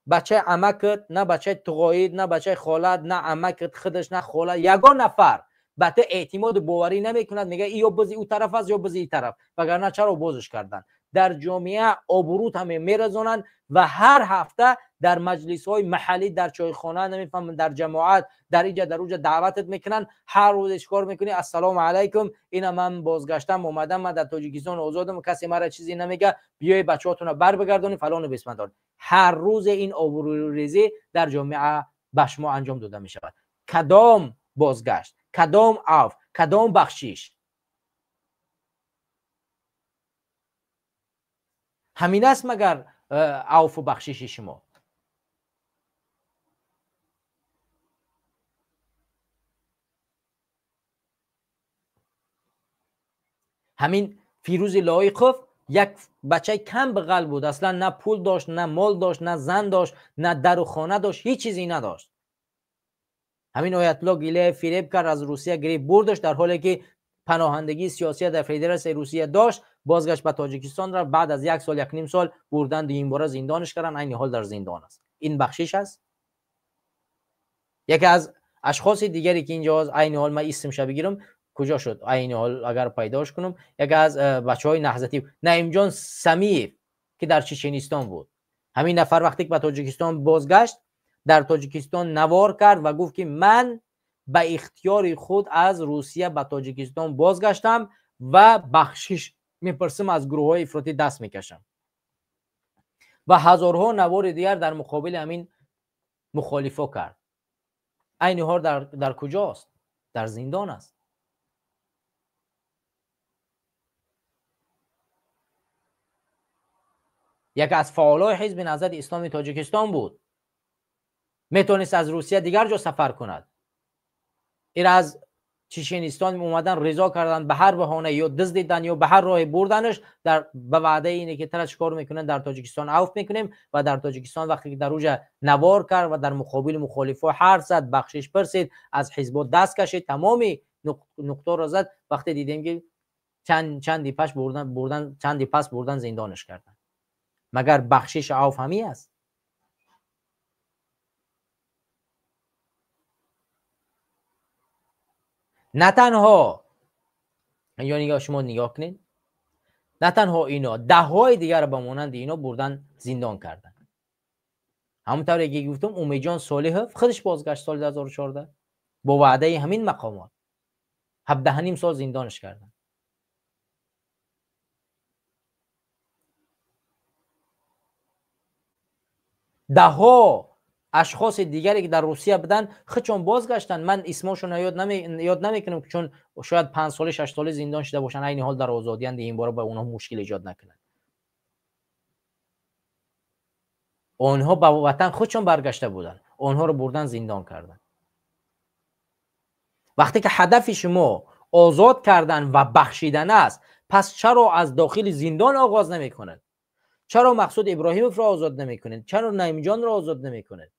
A: бачаи амакат, на бачаи туғоид, на бачаи холат, на амакат худаш, на хола, ягон нафар ба ту эътимоду боварӣ намекунад, мегӯяд ё бизи ӯ тараф аст, ё бизи ин тараф, вагарна чаро бозш карданд. Дар ҷомеа обрӯт ҳаме меразонанд ва ҳар ҳафта дар маҷлисҳои маҳаллӣ, дар чойхона, намефаҳмам, дар ҷамоат, дар инҷа, дар уҷа даъватат мекунанд. Ҳар рӯзе чӣ кор мекунӣ? Ассалому алайкум, ина ман бозгаштам, омадам, ман дар Тоҷикистон озодам, касе мара чизе намега, биёи бачаҳотонро барбигардонӣ, фалону бисмандор. Ҳар рӯзе ин обрӯрезӣ дар ҷомеа ба шумо анҷом дода мешавад. Кадом бозгашт, кадом авф, кадом бахшиш? Ҳамин аст магар авфу бахшиши шумо? Ҳамин Фирӯзи Лоиқов як бачаи камбағал буд, аслан на пул дошт, на мол дошт, на зан дошт, на дару хона дошт, ҳеҷ чизе надошт. Ҳамин Оятулло Гилаев фиреб кард, аз Русия гирифт бурдаш, дар ҳоле ки паноҳандагии сиёсия дар Федератсияи Русия дошт, бозгашт ба Тоҷикистон рафт, баъд аз як сол, як ним сол бурдан дуюмбора зиндонаш карданд, айни ҳол дар зиндон аст. Ин бахшиш аст? Яке аз Ашхоси дигаре ки инҷо айни ҳол ман исмша бигирам, куҷо шуд, айни ҳол агар пайдош кунам, яке аз бачаҳои наҳзатӣ Наимҷон Самиев, ки дар Чеченистон буд. Ҳамин нафар вақте ки ба Тоҷикистон бозгашт, дар Тоҷикистон навор кард ва гуфт ки ман ба ихтиёри худ аз Русия ба Тоҷикистон бозгаштам ва бахшиш мепурсам, аз гурӯҳҳои ифротӣ даст мекашам. Ва ҳазорҳо навори дигар дар муқобили ҳамин мухолифо кард. Айни ҳол дар куҷост? Дар зиндон аст. Яке аз фаъолои ҳизби Наҳзати Исломи Тоҷикистон буд. Метавонист аз Русия дигар ҷо сафар кунад. Ира аз Чеченистон омадан ризо кардан ба ҳар баҳона, ё дуздидан, ё ба ҳар роҳе бурданаш, дар ба ваъдаи ине ки тара чикор мекунанд, дар Тоҷикистон авф мекунем. Ва дар Тоҷикистон вақте ки дар уҷа навор кард ва дар муқобили мухолифо ҳарф зад, бахшиш пурсид, аз ҳизбо даст кашид, тамоми нуқтаро зад, вақте дидем ки чанди пас бурдан, чанди пас бурдан зиндонаш карданд. Магар бахшиш авф ҳамӣ аст? На танҳо ё нигоҳ, шумо нигоҳ кунед, на танҳо ино, даҳҳои дигар ба монанди ино бурдан зиндон карданд. Ҳамон тавре ки гуфтам, Умедҷон Солиҳов худаш бозгашт соли 2014 бо ваъдаи ҳамин мақомот, 17.5 сол зиндонаш карданд. Даҳҳо ашхоси дигаре ки дар Русия буданд, худшон бозгаштанд. Ман исмошонро ёд намекунам, чун шояд 5 соли 6 соли зиндон шуда бошанд, айни ҳол дар озодиянд, ин бора ба онҳо мушкил эҷод накунанд. Онҳо ба ватан худшон баргашта буданд, онҳоро бурдан зиндон карданд. Вақте ки ҳадафи шумо озод кардан ва бахшидан аст, пас чаро аз дохили зиндон оғоз намекунад? Чаро Мақсуд Иброҳимовро озод намекунед? Чаро Наимҷонро озод намекунед?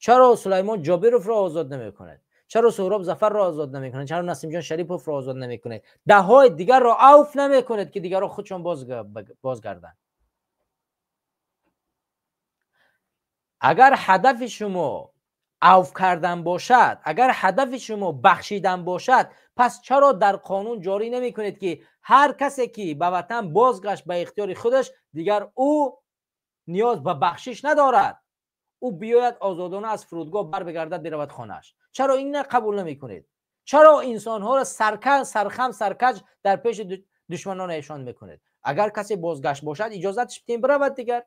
A: Чаро Сулаймон Ҷобировро озод намекунед? Чаро Суҳроб Зафарро озод намекунед? Чаро Насимҷон Шариповро озод намекунед? Даҳҳои дигарро авф намекунед ки дигарро худшон бозгарданд. Агар ҳадафи шумо авф кардан бошад, агар ҳадафи шумо бахшидан бошад, пас чаро дар қонун ҷорӣ намекунед ки ҳар касе ки ба ватан бозгашт ба ихтиёри худаш, дигар ӯ ниёз ба бахшиш надорад, ӯ биёяд озодона аз фурудгоҳ барбигардад, биравад хонааш? Чаро инна қабул намекунед? Чаро инсонҳоро сархам саркаҷ дар пеши душманонашон мекунед? Агар касе бозгашт бошад, иҷозаташ бидем биравад дигар.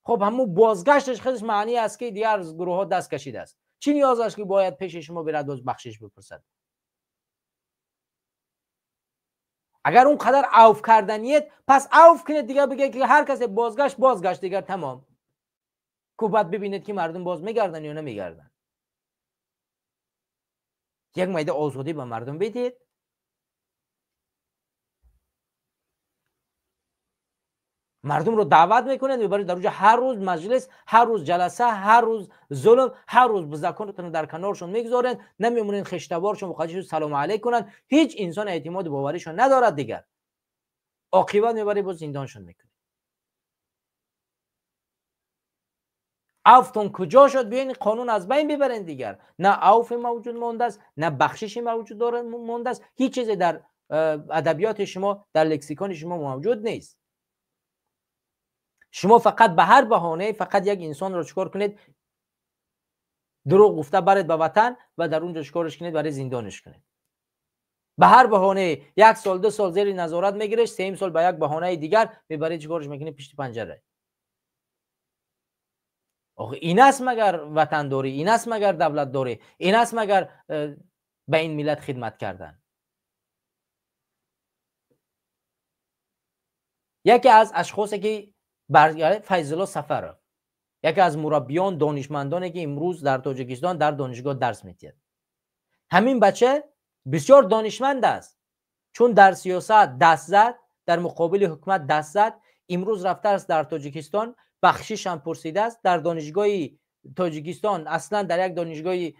A: Хоб, ҳамун бозгашташ худаш маъни аст ки дигар гурӯҳҳо даст кашидааст. Чӣ ниёз аст ки бояд пеши шумо бирад боз бахшиш бипурсад? Агар он қадар авф карданиет, пас авф кунед, дигар бигӯед ки ҳар касе бозгашт, бозгашт, дигар тамом. Ку баъд бибинед ки мардум боз мегарданд ё намегарданд. Як майда озодӣ ба мардум бидиҳед. Мардумро даъват мекунед, мебаред дар уҷа ҳар рӯз маҷлис, ҳар рӯз ҷаласа, ҳар рӯз зулм, ҳар рӯз бузаконатонро дар каноршон мегузоред, намемонед хештаборшон муқаддишон салому алайк кунанд. Ҳеҷ инсон эътимоду боваришон надорад дигар. Оқибат мебаред боз зиндоншон мекунед. Авфтон куҷо шуд? Биёин қонун аз байн бибарен дигар. На авфе мавҷуд мондааст, на бахшише мавҷуд мондааст. Ҳеҷ чизе дар адабиёти шумо, дар лексикони шумо мавҷуд нест. Шумо фақат ба ҳар баҳонае фақат як инсонро чикор кунед, дурӯғ гуфта баред ба ватан ва дар он ҷо чикорш кунед, барои зиндонаш кунед. Ба ҳар баҳонае 1 сол 2 сол зери назорат мегиреш, 3 сол ба як баҳонаи дигар мебаред, чикорш мекунед пишти панҷара. Охи ин аст магар ватандорӣ, ин аст магар давлатдорӣ, ин аст магар ба ин миллат хидмат кардан? Яке аз ашхосе ки Файзулло Сафаров, яке аз мураббиён, донишмандоне ки имрӯз дар Тоҷикистон дар донишгоҳ дарс медиҳад. Ҳамин бача бисёр донишманд аст, чун дар сиёсат даст зад, дар муқобили ҳукумат даст зад, имрӯз рафтааст дар Тоҷикистон, бахшиш ҳам пурсидааст. Дар донишгоҳи Тоҷикистон, аслан дар як донишгоҳи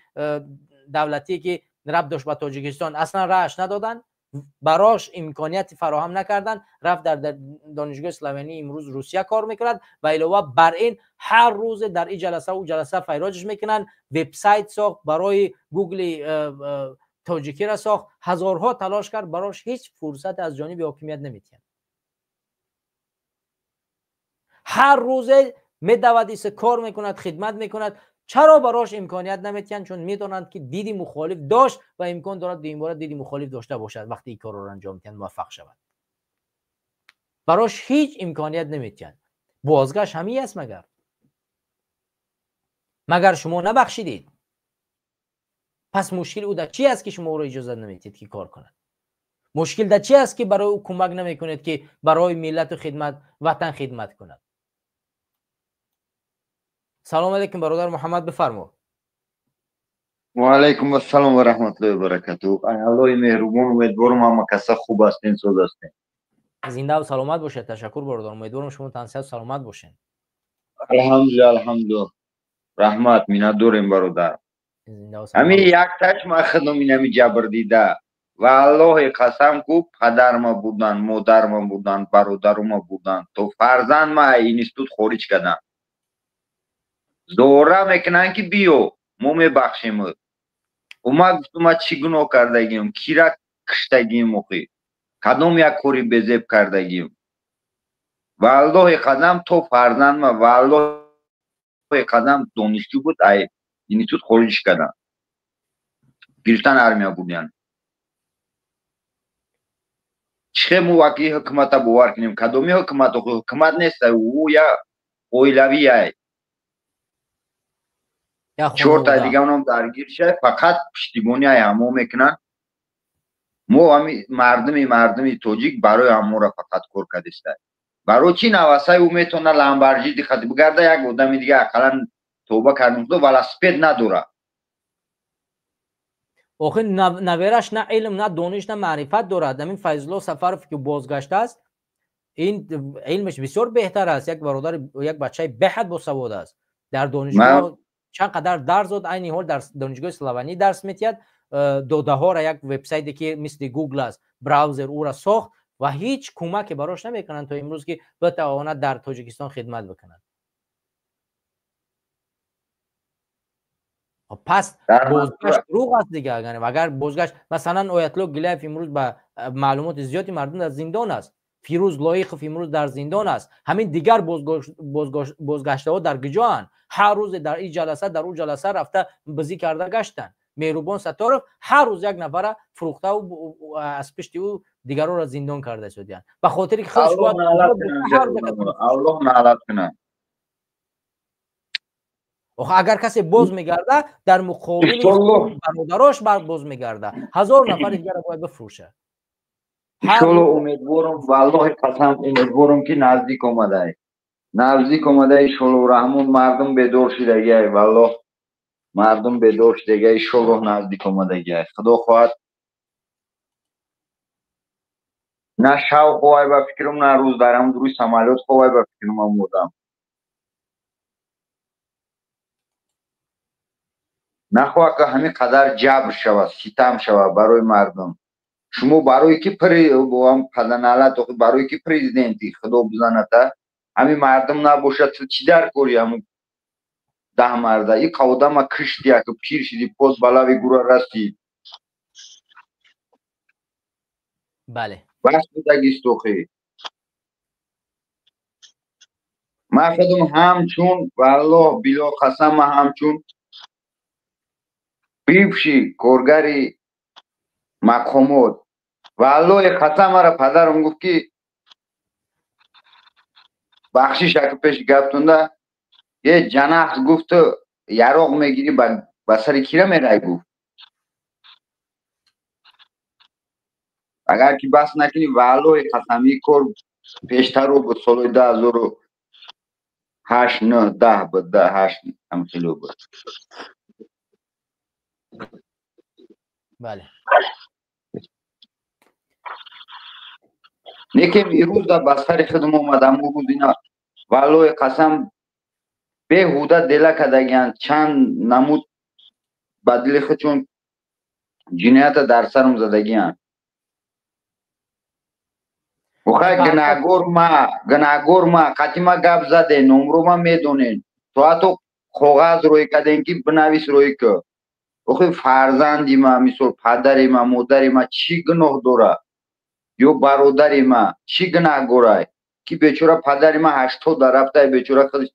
A: давлатие ки рабт дошт ба Тоҷикистон, аслан раъш надоданд. Барош имконияти фароҳам накарданд, рафт дар донишгоҳи славянӣ имрӯз Русия кор мекунад ва илова бар ин ҳар рӯзе дар ин ҷаласа ӯ ҷаласа файроҷаш мекунанд. Вебсайт сохт барои гугли тоҷикиро сохт, ҳазорҳо талош кард, барош ҳеҷ фурсате аз ҷониби ҳокимият наметиҳанд. Ҳар рӯзе медавад, исе кор мекунад, хидмат мекунад. Чаро барош имконият наметиҳанд? Чун медонанд, ки диди мухолиф дошт ва имкон дорад дуюмбора диди мухолиф дошта бошад. Вақте ин корро анҷом медиҳанд, муваффақ шавад. Барош ҳеҷ имконият наметиҳанд. Бозгашт ҳамин аст магар? Магар шумо набахшидед? Пас мушкил ӯ дар чи аст, ки шумо ӯро иҷозат наметиҳед, ки кор кунад? Мушкил дар чи аст, ки барои ӯ кӯмак намекунед, ки барои миллату хидмат, ватан хидмат кунад? Салом алейкум, бародар Муҳаммад, бифармо.
B: Ва алайкум ассалом ва раҳматуллоҳи ва баракатуҳ. Ай Аллоҳи меҳрубон, умедворам ҳама каса хуб ҳастен, соз ҳастен.
A: Зинда ва саломат бошед. Ташаккур, бародар. Умедворам шумо тансиҳат саломат бошед.
B: Алҳамдулиллаҳ, алҳамдулиллаҳ. Раҳмат, миннатдорем, бародар. Ҳамин як таш ман худам инами ҷабр дида. Ва Аллоҳи қасам ку, падарма бурдан, модарма бурдан, бародарума бурдан, то фарзанд ма институт хориҷ кардам. Зора мекунанд, ки биё, мо мебахшем. Ма гуфтум, ма чӣ гуноҳ кардагим, кира киштагим, охи кадом як кори безеб кардагим? Ва Аллоҳи қасам, то фарзандма, ва Аллоҳи қасам, донишҷӯ буд, ай институт хориҷ кардам, гирифтан, армия бурдян. Чихе мо ваки ҳукумата бовар кунем? Кадоми ҳукумат? Охи ҳукумат нест, ӯ я оилавиай. Чорта дига онам даргир шай, фақат пуштибони ай ҳамо мекунанд. Мо ҳами мардуми тоҷик барои ҳамора фақат кор кардистай. Барои чӣ навасай ӯ метавона ламбаржи диққат бигарда, як одами дига ақаллан тоба кардем, худо велосипед надора.
A: Охир навераш на илм, на дониш, на маърифат дорад. Ҳамин Файзулло Сафаров, ки бозгаштааст, ин илмаш бисёр беҳтар аст. Як бародар, як бачаи беҳад босавод аст, дар донишгоҳ чанд қадар дарс дод, айни ҳол дар донишгоҳи славанӣ дарс метиҳад. Додаҳоро, як вебсайте, ки мисли гугл аст, браузер, ӯра сохт ва ҳеҷ кӯмаке барош намекунанд то имрӯз, ки битавонад дар Тоҷикистон хидмат бикунад. Пас бозгашт дурӯғ аст дига. Агар бозгашт, масалан, Оятло Гилаев имрӯз ба маълумоти зиёди мардум дар зиндон аст, Фирӯз Лоиқов имрӯз дар зиндон аст, ҳамин дигар бозгаштаҳо дар куҷоанд? Ҳар рӯзе дар ин ҷаласа, дар ӯ ҷаласа рафта бизӣ карда гаштанд. Меҳрубон Сатторов ҳар рӯз як нафара фурӯхтаву аз пишти ӯ дигарро зиндон карда истодиянд, ба хотире ки
B: Аллоҳ наълат кунад.
A: Охо, агар касе боз мегарда, дар муқобили бародарош боз мегарда, ҳазор нафари дигарро бояд бифурӯшад.
B: Иншолло, умедворам, валлоҳи қасам, умедворам, ки наздик омадай, наздик омадай, иншолло раҳмон. Мардум бедор шудагиай, валлоҳ, мардум бедор шудагиай, иншоллоҳ, наздик омадагиай, худо хоҳад. На шав ховай ба фикрам, на рӯз, дар ҳам рӯи самолёт ховай ба фикрам омодам. Нахоҳад, ки ҳамин қадар ҷабр шавад, ситам шавад барои мардум. Шумо барои ки паданалат, барои ки президенти, худо бизаната, ҳамин мардум набошад, ту чӣ дар кори? Ҳамун 10 марда и одама кишти, яки пир шиди, поз ба лави гура расид.
A: Бале.
B: Бас будагист охи. Ман худам ҳамчун, валлоҳ било қасам, ман ҳамчун бивший коргари мақомот, валлоҳи қасам, мара падарам гуфт, ки бахшиш, аки пеши гаптунда е ҷанаҳ гуфту, яроқ мегирӣ, ба сари кира мерай, гуфт. Агар ки бас накунӣ, валлоҳи қасам, ин кор пештаро буд, солҳои 2008, 9, 10 буд, 8 ҳамхело буд.
A: Бале.
B: Лекин ирӯза ба сари худам омадам. Рӯз ина, валлоҳи қасам, беҳуда дела кардагианд, чанд намуд ба дили худ, чун ҷиноята дар сарам задагианд. Охай гунаҳгор ма, гунаҳгор ма, қати ма гап заден, номро ма медонен. То ҳатто коғаз рӯй карден ки бинавис рӯй ки. Охи фарзанди ма, мисол падари ма, модари ма чӣ гуноҳ дора? Ё бародари ма чӣ гунаҳгорай? Ки бечора падари ма 80 дар рафтай бечора худаш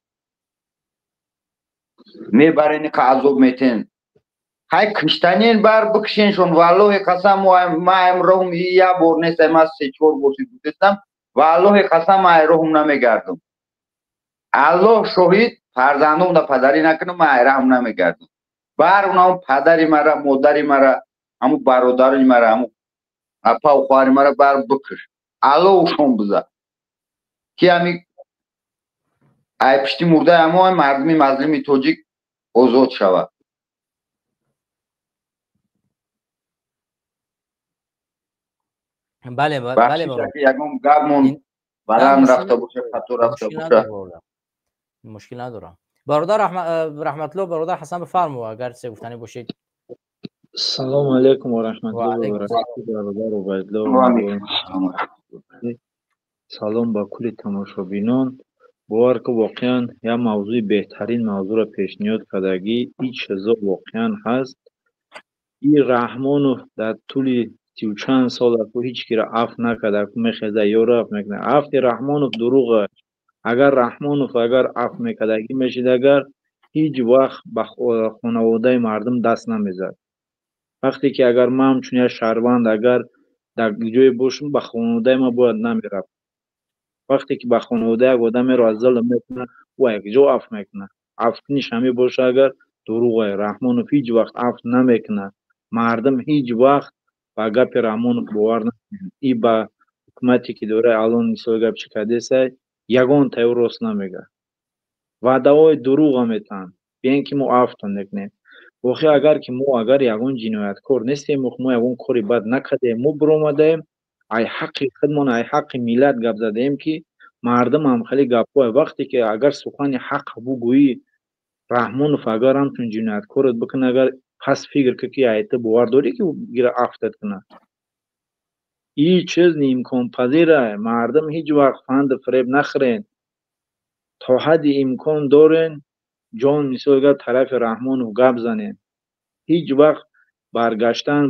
B: мебарен ка азоб метен. Хай киштанен бар бикшеншон, валлоҳи қасам ма ам роҳум як бор нест, ма 3-4 бор гуфтам, валлоҳи қасам ма роҳум намегардам. Аллоҳ шоҳид, фарзандом да падарӣ накунам, ма раҳм намегардам. Бар унам падари мара, модари мара, ҳаму бародари мара, ҳаму апа ва хоҳари мара бар бикш. Аллоҳ ушон биза. Ки ҳами ай пишти мурдаи ҳамо мардуми мазлуми тоҷик озод шавад.
A: Бале, бале,
B: ягон гапмон баланд рафта боша, хато рафта боша.
A: Мушкил надорам. Бародар Раҳматулло, бародар Ҳасан бифармо, агар чизе гуфтанӣ бошед.
C: Салому алайкум ва раҳматуллоҳи ва баракатуҳ, бародар Убайдулло. Салом ба кулли тамошобинон. Бовар ки воқеан як мавзӯи беҳтарин мавзӯъро пешниҳод кардагӣ. Ин чизо воқеан ҳаст. Ин Раҳмонов дар тӯли 30 чанд сол аку ҳеҷ киро афв накард, аку мехеза ёро афв мекунад. Афви Раҳмонов дурӯғ аст. Агар Раҳмонов агар афв мекардагӣ мешид, агар ҳеҷ вақт ба хонаводаи мардум даст намезад. Вақте ки агар ман ҳамчун як шаҳрванд агар дар ҷое бошам, ба хонаводаи ман бояд намерафт. Вақте ки ба хонавода як одамеро аз зулм мекунад, ӯ якҷо афв мекунад. Афвкуниш ҳамин боша агар дурӯғ аст. Раҳмонов ҳеҷ вақт афв намекунад. Мардум ҳеҷ вақт ба гапи Раҳмонов бовар накунед. И ба ҳукумате ки дора алон мисол гап чӣ кардесай, ягон тай ӯ рост намегӯяд. Ваъдаҳои дурӯға метаҳанд. Биен ки мо афвтон мекунем. Воқеа агар ки мо агар ягон ҷинояткор нестем, мо ягон кори бад накардаем, мо биромадаем, ай ҳаққи худмон, ай ҳаққи миллат гап задаем ки мардум ҳам хеле гапҳое. Вақте ки агар сухани ҳақ бугӯӣ, Раҳмонов агар ҳамчун ҷинояткорат бикунад, агар пас фикр кун ки ай ту бовар дорӣ ки гира афвтат кунад. Ин чиз имконпазир аст. Мардум ҳеҷ вақт фанду фиреб нахӯрен. То ҳадди имкон дорен ҷон мисол гап тарафи Раҳмонов гап занен. Ҳеҷ вақт баргаштан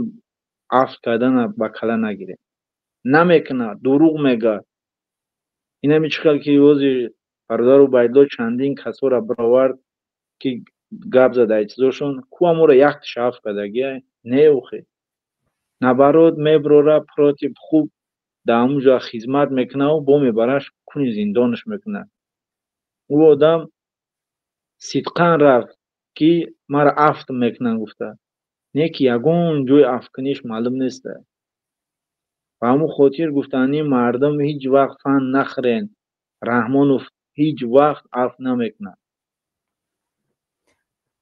C: афв кардана ба кала нагиред. Намекунад, дурӯғ мегӯяд. Инами чӣ хел ки ози бародар Убайдулло чандин касоро баровард ки гап зада ай чизошон, ку аморо якташ афв кардагиай? Не охи. Наоборот меброра против хуб дар ҳамун ҷо хизмат мекунаву бо мебараш куни зиндонаш мекунад. Ӯ одам сидқан рафт ки маро афв мекунанд гуфта. Не ки ягон ҷои афвкуниш маълум нест. Ба ҳамун хотир гуфтанӣ мардум ҳеҷ вақт фанд нахӯрен. Раҳмонов ҳеҷ вақт афв намекунад.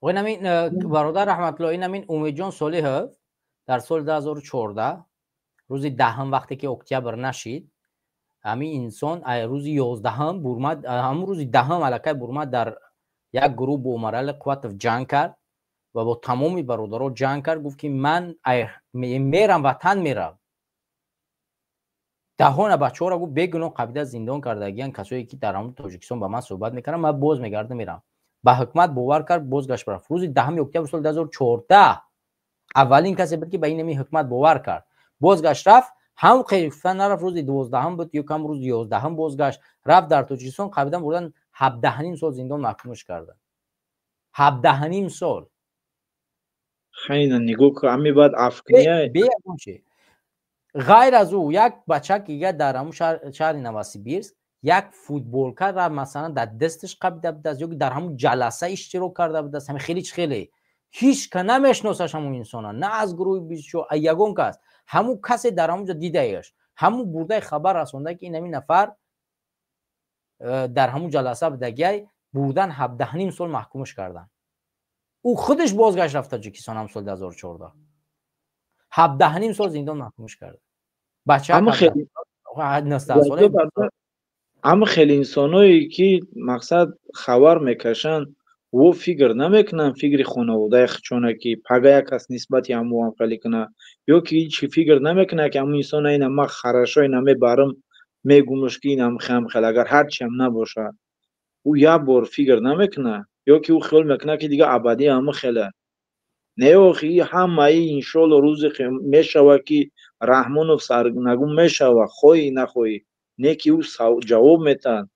A: Инамин бародар Раҳматулло, инамин Умедҷон Солиҳов дар соли 2014 рӯзи 10 вақте ки октябр нашид, ҳамин инсон рӯзи 11 бурмад, ҳамун рӯзи 10 аллакай бурмад дар як гурӯҳ бо Умарали Қувватов ҷанг кард ва бо тамоми бародаро ҷанг кард, гуфт ки ман мерам, ватан мерам. Даҳона бачаҳоро гуфт бегуноҳ қабида зиндон кардагиян, касое ки дар ҳамун Тоҷикистон ба ман суҳбат мекарданд, ман боз мегардам мерам. Ба ҳукумат бовар кард, бозгашт рафт. Рӯзи 10 октябр соли 2014 аввалин касе буд ки ба ин ҳамин ҳукумат бовар кард. Бозгашт рафт, ҳам гуфтан нарафт, рӯзи 12 буд ё кам рӯзи 11 бозгашт рафт дар Тоҷикистон, қабидан бурдан 17.5 сол зиндон маҳкумаш карданд. 17.5 сол.
C: Хайна нигоҳ ку, ами баъд афвкунияй.
A: Бе ягон чи. Ғайр аз ӯ як бачак дига дар ҳамун шаҳри Новосибирск як футболка ра масалан дар дасташ қабида будааст ё ки дар ҳамун ҷаласа иштирок карда будааст. Ҳамин хеле чи хеле ҳеҷ ка намешиносаш ҳамун инсона, на аз гурӯҳи бисчо, ягон кас. Ҳамун касе дар ҳамун ҷо дидаеш, ҳамун бурдаи хабар расонда ки ин ҳамин нафар дар ҳамун ҷаласа будагиай, бурдан 17.5 сол маҳкумаш карданд. Ӯ худаш бозгашт рафт Тоҷикистон ҳам соли 2014. 17.5 сол зиндон маҳкумаш кард. Бача 19 сола.
C: Ама хеле инсоное ки мақсад хабар мекашанд, во фикр намекунанд, фикри хонаводаи хичона ки пага як кас нисбати ҳаму ҳамхелӣ кунад, ё ки ҳеҷ фикр намекунад ки ҳамун инсона ина ма хорошо ина мебарам Мегумаш ки ин ҳам хел, агар ҳарчи ҳам набошад, ӯ як бор фикр намекунад, ё ки ӯ хиёл мекунад, ки дига абадӣ ҳама хеле. Не, охи, ҳамаи иншоалло рӯзе мешавад, ки Раҳмонов сарнагун мешавад, хоҳӣ нахоҳӣ, не ки ӯ ҷавоб метаҳад.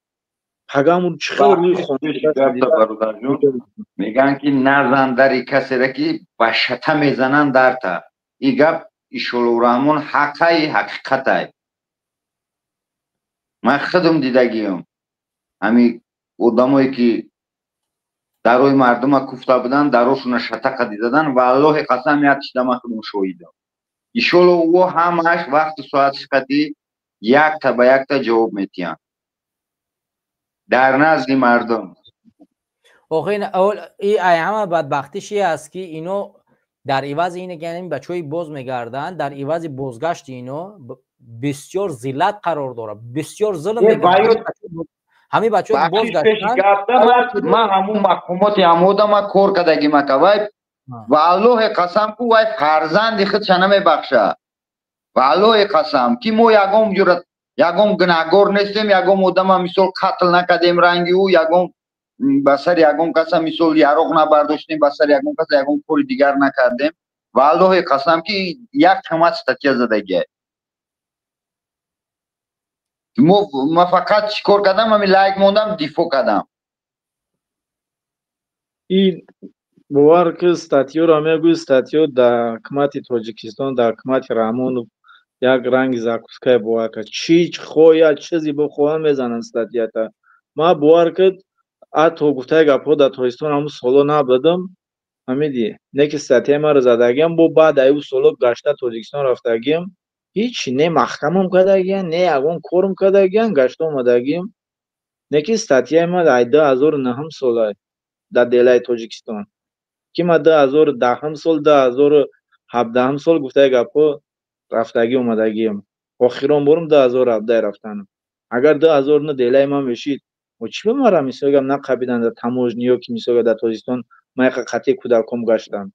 C: Пагамун чӣ хел рӯи
B: Мегӯянд, ки назан дари касере, ки ба шата мезананд дарта. Ин гап Ишолло Раҳмон ҳаққаи ҳақиқатай. Ман худам дидагиам, ҳамин одамое ки дарои мардума куфта буданд, дарошуна шатақа дидадан. Ва Аллоҳи қасам, як чиза ман худам шоҳидам. Иншолло, ӯ ҳамааш вақту соат шиқати якта ба якта ҷавоб метиҳанд дар назди мардум.
A: Охи, ҳама бадбахтиш аст, ки ино дар ивази ине ки бачаҳои боз мегарданд, дар ивази бозгашти ино бисёр зиллат қарор дорад, бисёр зулм. Ҳамин бачаҳои
B: бозгаштанд. Ман ҳамун мақомоти ҳамодама кор кардагим, ака. Вай, ва Аллоҳи қасам ку, вай фарзанди худша намебахшад. Ва Аллоҳи қасам, ки мо ягон ҷура ягон гунаҳгор нестем, ягон одама мисол қатл накардем, ранги ӯ ягон ба сари ягон каса мисол яроқ набардоштем, ба сари ягон каса ягон кори дигар накардем. Ва Аллоҳи қасам, ки як қимат статья задагия. Ма фақат чӣ кор кардам? Ами лайк мондам, дифоъ кардам.
C: Ин бовар ки статьёро мегӯи, статьё дар ҳукумати Тоҷикистон, дар ҳукумати Раҳмонов як ранги закускае. Бовар кард, чӣ хоҳяд, чизе бихоҳанд, мезананд статьята. Ма бовар кард, ҳатто гуфтаи гапҳо, дар Тоҷикистон ҳамун соло набудам, фаҳмидӣ, не ки статьяи маро задагиам. Бо баъд аю соло гашта Тоҷикистон рафтагиам, ҳичи не маҳкамам кардагиан, не ягон корм кардагиан, гашта омадагиам. Не ки статьяи ма ай 2009 сола дар делаи Тоҷикистон, ки ма 2010 сол, 2017 сол, гуфтаи гапҳо, рафтагӣ омадагиам. Охирон борам 2017 рафтанам. Агар 2009 делаи ман мешид, чӣ ба мара мисол гап нақабиданд дар таможня, ё ки мисол дар Тоҷикистон ман яқа қатъи кӯдаком гаштам.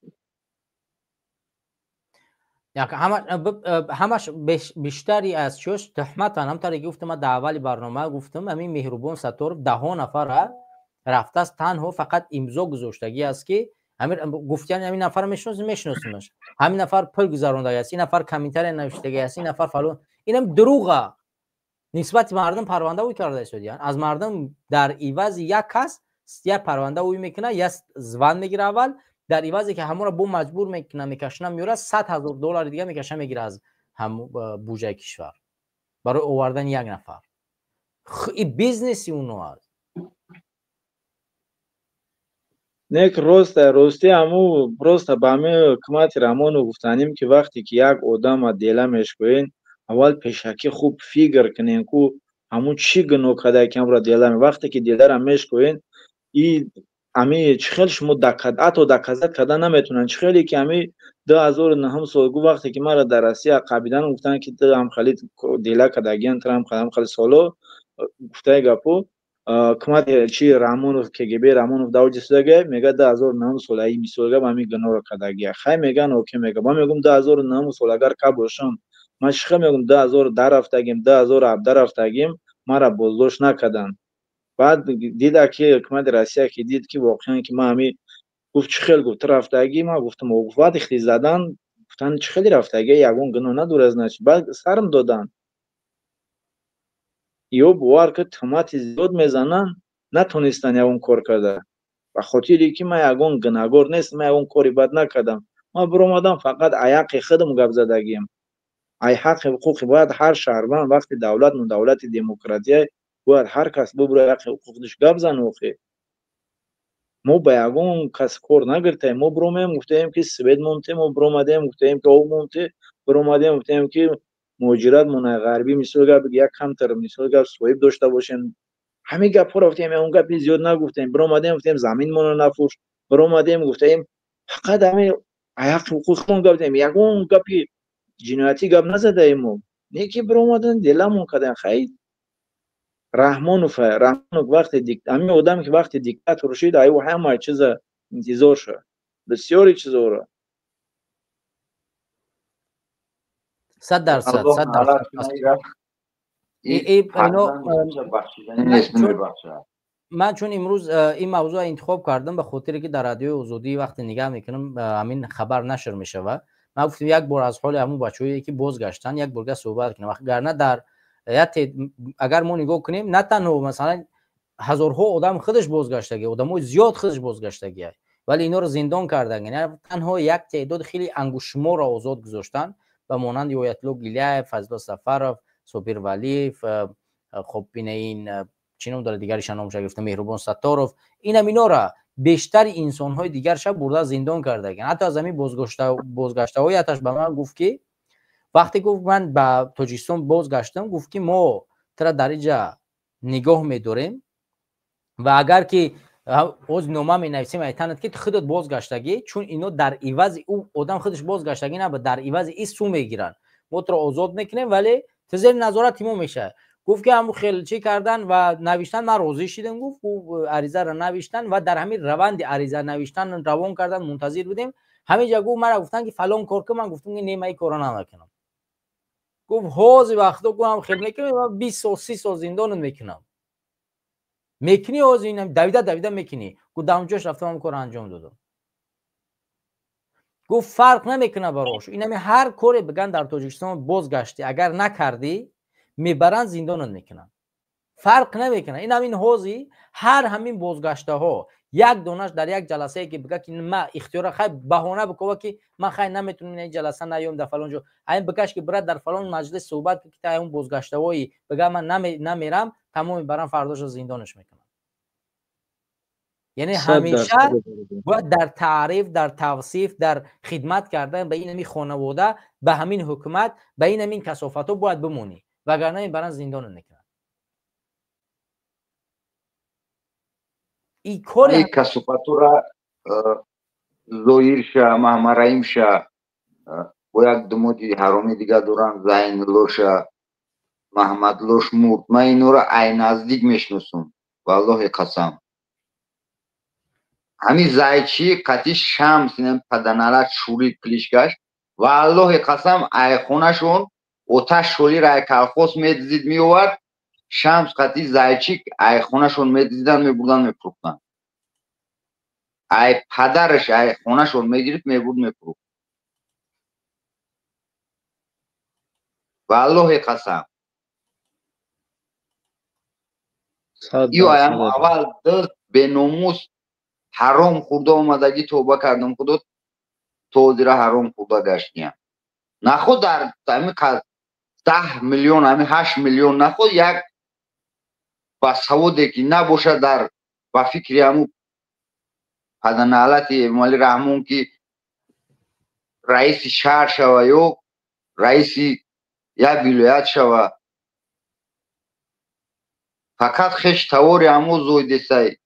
A: Ҳамаш бештари аз чӯш туҳматан. Ҳамтаре ки гуфтам, ман дар аввали барнома гуфтам, ҳамин Меҳрубон Сатторов даҳо нафара рафтааст, танҳо фақат имзо гузоштагӣ аст, ки гуфтиян ҳамин нафар мешиносим, мешиносимаш, ҳамин нафар пул гузарондагӣ аст, ин нафар комментария навиштагӣ аст, ин нафар фалон. Инам дурӯға. Нисбати мардум парванда ӯй карда истодиян. Аз мардум дар ивази як кас як парванда ӯй мекунад, як зван мегира аввал, дар ивазе ки ҳамонро бо маҷбур мекуна, мекашона, меёрад, 100 000 доллари дига мекаша, мегира аз буҷаи кишвар барои овардани як нафар. И бизнеси уно аст.
C: Нек, роста, рости, ҳаму просто ба ҳами ҳукумати Раҳмонов гуфтанем, ки вақте ки як одама дела мешкоен, аввал пешакӣ хуб фикр кунем, ку ҳамун чӣ гуноҳ кардае, ки ҳамро дела. Вақте ки делара мешкоен, и ами чӣ хел шумо ҳатто доказать карда наметавонанд. Чӣ хеле ки ами 2009 сол гу, вақте ки маро дар Россия қабидан, гуфтанд, ки ту ҳамхали дела кардагиан, ту ҳамхали соло, гуфтаи гапо, ҳукумати чи Раҳмонов, КГБ Раҳмонов давҷи шудага, мега 2009 сол аи мисол гап ҳамин гуноҳро кардагия. Хай, меган, окей, мега. Ман мегӯм, 2009 сол агар ка бошам, ман чӣ хел мегӯм, 2010 рафтагим, 2017 рафтагим, маро боздошт накарданд. Баъд дида, ки ҳукумати Россия ки дид, ки воқеан ки ман ҳами, гуфт: «Чӣ хел?» Гуфт: «Ту рафтагӣ?» Ман гуфтам. Гуфт, баъд ихти задан, гуфтанд: «Чӣ хели рафтагӣ, ягон гуноҳ надорад, значит». Баъд сарм доданд. Ё бовар ки туҳмати зиёд мезананд, натонистанд ягон кор карда, ба хотире ки ман ягон гунаҳгор нестам, ман ягон кори бад накардам. Ман биромадам, фақат ай ҳаққи худам гап задагиам, ай ҳаққи ҳуқуқи. Бояд ҳар шаҳрванд, вақти давлатмон давлати демократия, бояд ҳар кас бибура ҳаққи ҳуқуқдиш гап зана. Охи, мо ба ягон кас кор нагиртаем. Мо биромадем, гуфтаем, ки свет монте, мо биромадем, гуфтаем, ки об монте, биромадем, гуфтаем, ки муҳоҷират монаи ғарбӣ, мисол гап, як камтар, мисол гап, соҳиб дошта бошем. Ҳамин гапҳоро гуфтем, ягон гапи зиёд нагуфтем. Биромадем, гуфтем: «Заминмонро нафурӯш». Биромадем, гуфтаем, фақат ҳамин ҳаққи ҳуқуқмон гап задем, ягон гапи ҷиноятӣ гап назадаем мо. Не ки биромадан, деламон кардан. Хай, Раҳмонов, Раҳмонов вақте ҳамин одам ки вақте диктатор шид, аю ҳама чиза интизор шуд, бисёри чизоро.
A: 100%, 100%. Ман чун имрӯз ин мавзӯъ интихоб кардам ба хотире ки дар радиои Озодӣ вақте нигоҳ мекунам ҳамин хабар нашр мешавад. Ман гуфтам як бор аз ҳоли ҳамун бачаҳое ки бозгаштанд як борга суҳбат кунам. Вагарна дар агар мо нигоҳ кунем на танҳо масалан ҳазорҳо одам худаш бозгаштагӣ, одамои зиёд худаш бозгаштагӣ, вале инҳоро зиндон карданд. Танҳо як теъдоди хеле ангуштшуморро озод гузоштанд ба монанди Оятулло Гилаев, Фазлулло Сафаров, Собир Валиев, хоб ин чӣ ном дорад дигариша номша гирифта, Меҳрубон Сатторов. Инам инора бештари инсонҳои дигарша бурда зиндон кардаган. Ҳатто аз ҳамин бозгаштаҳои ҳаташ ба ман гуфт ки вақте гуфт ман ба Тоҷикистон бозгаштам, гуфт ки мо тра дар инҷа нигоҳ медорем ва агар ки оз нома менависем айтанад ки ту худат бозгаштагӣ, чун ино дар ивази ӯ одам худаш бозгаштагӣ набуд, дар ивази и су мегиранд, мо туро озод мекунем, вале ту зери назорати мо мешавад. Гуфт ки ҳамун хел чӣ кардан ва навиштан ман розӣ шидам, гуфт ӯ аризаро навиштан ва дар ҳамин раванди ариза навиштан равон кардан мунтазир будем. Ҳаминҷа гуфт мара гуфтан ки фалон кор кун, ман гуфтам ки не, ман ин корро намекунам. Гуфт ҳозир вақто гуфтам хел мекунам, ман 20 сол 30 сол зиндонат мекунам. Мекунӣ ҳозир инам давида давида мекунӣ. Гуфт дар онҷош рафтам ҳамон корро анҷом додам. Гуфт фарқ намекунад барош. Инами ҳар коре биган дар Тоҷикистон бозгаштӣ, агар накардӣ мебаранд зиндонат мекунанд. Фарқ намекунад. Ин ҳамин ҳозир ҳар ҳамин бозгаштаҳо як донаш дар як ҷаласае ки бигӯяд ки ман ихтиёра хай баҳона бикова ки ман хай наметунам ин ҷаласа наём дар фалон ҷо, айн бикаш ки бирад дар фалон маҷлис суҳбат ки та он бозгаштаҳои бигӯяд ман намерам, тамоми барам фардоша зиндонаш мекунанд. Яъне ҳамеша бояд дар таъриф, дар тавсиф, дар хидмат кардан ба ин ҳамин хонавода, ба ҳамин ҳукумат, ба ин ҳамин касофатҳо бояд бимонӣ, вагарна ин баран зиндонат мекунанд. И кори
B: касофатура Зоирша, Маҳмараимша бо як думоди ҳароми дига доранд, Зайнуллоша, Маҳмадлош мурд. Ман инора ай наздик мешиносум, валлоҳи қасам. Ҳамин зайчи қати Шамс инам паданалат шурид клишкаш, валлоҳи қасам ай хонашон оташ шолира ай колхоз медизид меовард. Шамс қати зайчик ай хонашон медизидан, мебурдан, мефурӯхтанд. Ай падараш ай хонашон мегирифт, мебурд, мефурӯхт. Валлоҳи қасам. Ё аям аввал дӯст беномус ҳаром хӯрда омадагӣ тавба кардам, худо то ҳозира ҳаром хӯрда гаштиям. Наход дар ҳамин 10 миллион, ҳамин 8 миллион наход як ба саводе ки набошад дар ба фикри ҳамун паданалати Эмомалӣ Раҳмон ки раиси шаҳр шава ё раиси як вилоят шава, фақат хеш тавори ҳамо зойдесай.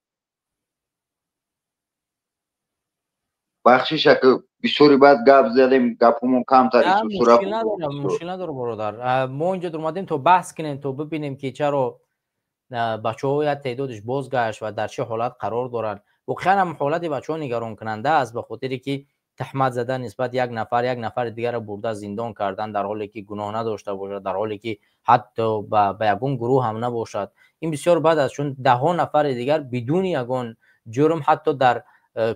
B: Бахшиша ки бисёри баъд гап задем, гапумон камтар.
A: Мушкил надорам бародар. Мо инҷо омадем то баҳс кунем, то бибинем ки чаро бачаҳо як теъдодаш бозгашт ва дар чӣ ҳолат қарор доранд. Воқеан ҳам ҳолати бачаҳо нигаронкунанда аст, ба хотире ки таҳмат задан нисбат як нафар, як нафари дигарро бурда зиндон кардан дар ҳоле ки гуноҳ надошта бошад, дар ҳоле ки ҳатто ба ягон гурӯҳ ҳам набошад. Ин бисёр бад аст, чун даҳҳо нафари дигар бидуни ягон ҷурм ҳатто дар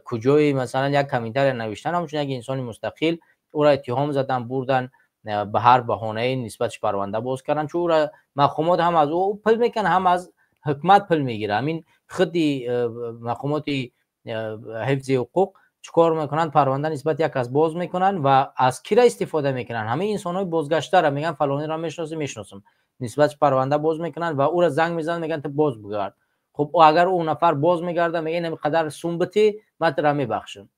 A: куҷои масалан як комментария навиштан, ҳамчун як инсони мустақил ӯро иттиҳом задан, бурдан ба ҳар баҳонае нисбатш парванда боз кардан, чун ӯро мақомот ҳам аз ӯ пул мекунад, ҳам аз ҳукумат пул мегирад. Ҳамин худи мақомоти ҳифзи ҳуқуқ чӣ кор мекунанд? Парванда нисбат як кас боз мекунанд ва аз кира истифода мекунанд? Ҳамин инсонҳои бозгаштаро мегӯянд фалониро мешиносӣ, мешиносам, нисбатш парванда боз мекунанд ва ӯро занг мезананд, мегӯянд ту боз бигард. Хуб агар ӯ нафар боз мегардад, мегӯяд ин қадар сум битӣ, ман туро мебахшам,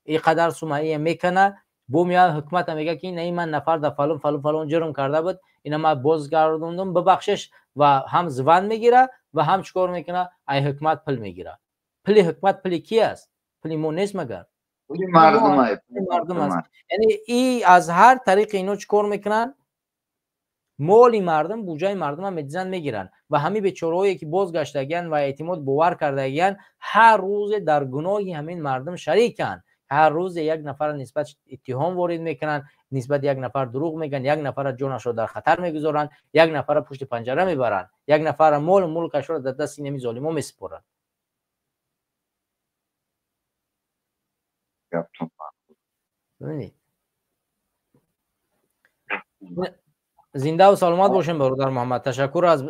A: ин қадар сума ия мекунад. Бо меояд ҳукумата мегӯяд ки ин ман нафар дар фалон фалон фалон ҷурм карда буд, ина ман бозгардондум, бибахшиш. Ва ҳам зван мегирад ва ҳам чӣ кор мекунад? Ай ҳукумат пул мегирад. Пули ҳукумат пули ки аст? Пули мо нест магар?
B: Пули мардум
A: аст. Яъне и аз ҳар тариқи ино чӣ кор мекунанд? Моли мардум, буҷаи мардумам медизанд, мегиранд. Ва ҳамин бечораҳое ки бозгаштагиянд ва эътимод бовар кардагиянд, ҳар рӯзе дар гуноҳи ҳамин мардум шариканд. Ҳар рӯзе як нафар нисбат иттиҳом ворид мекунанд, нисбат як нафар дурӯғ мегӯянд, як нафарро ҷонашро дар хатар мегузоранд, як нафарро пушти панҷара мебаранд, як нафарро молу мулкашро дар дасти инами золимо месупоранд. Бибинед, зинда ва саломат бошем, бародар Муҳаммад. Ташаккур аз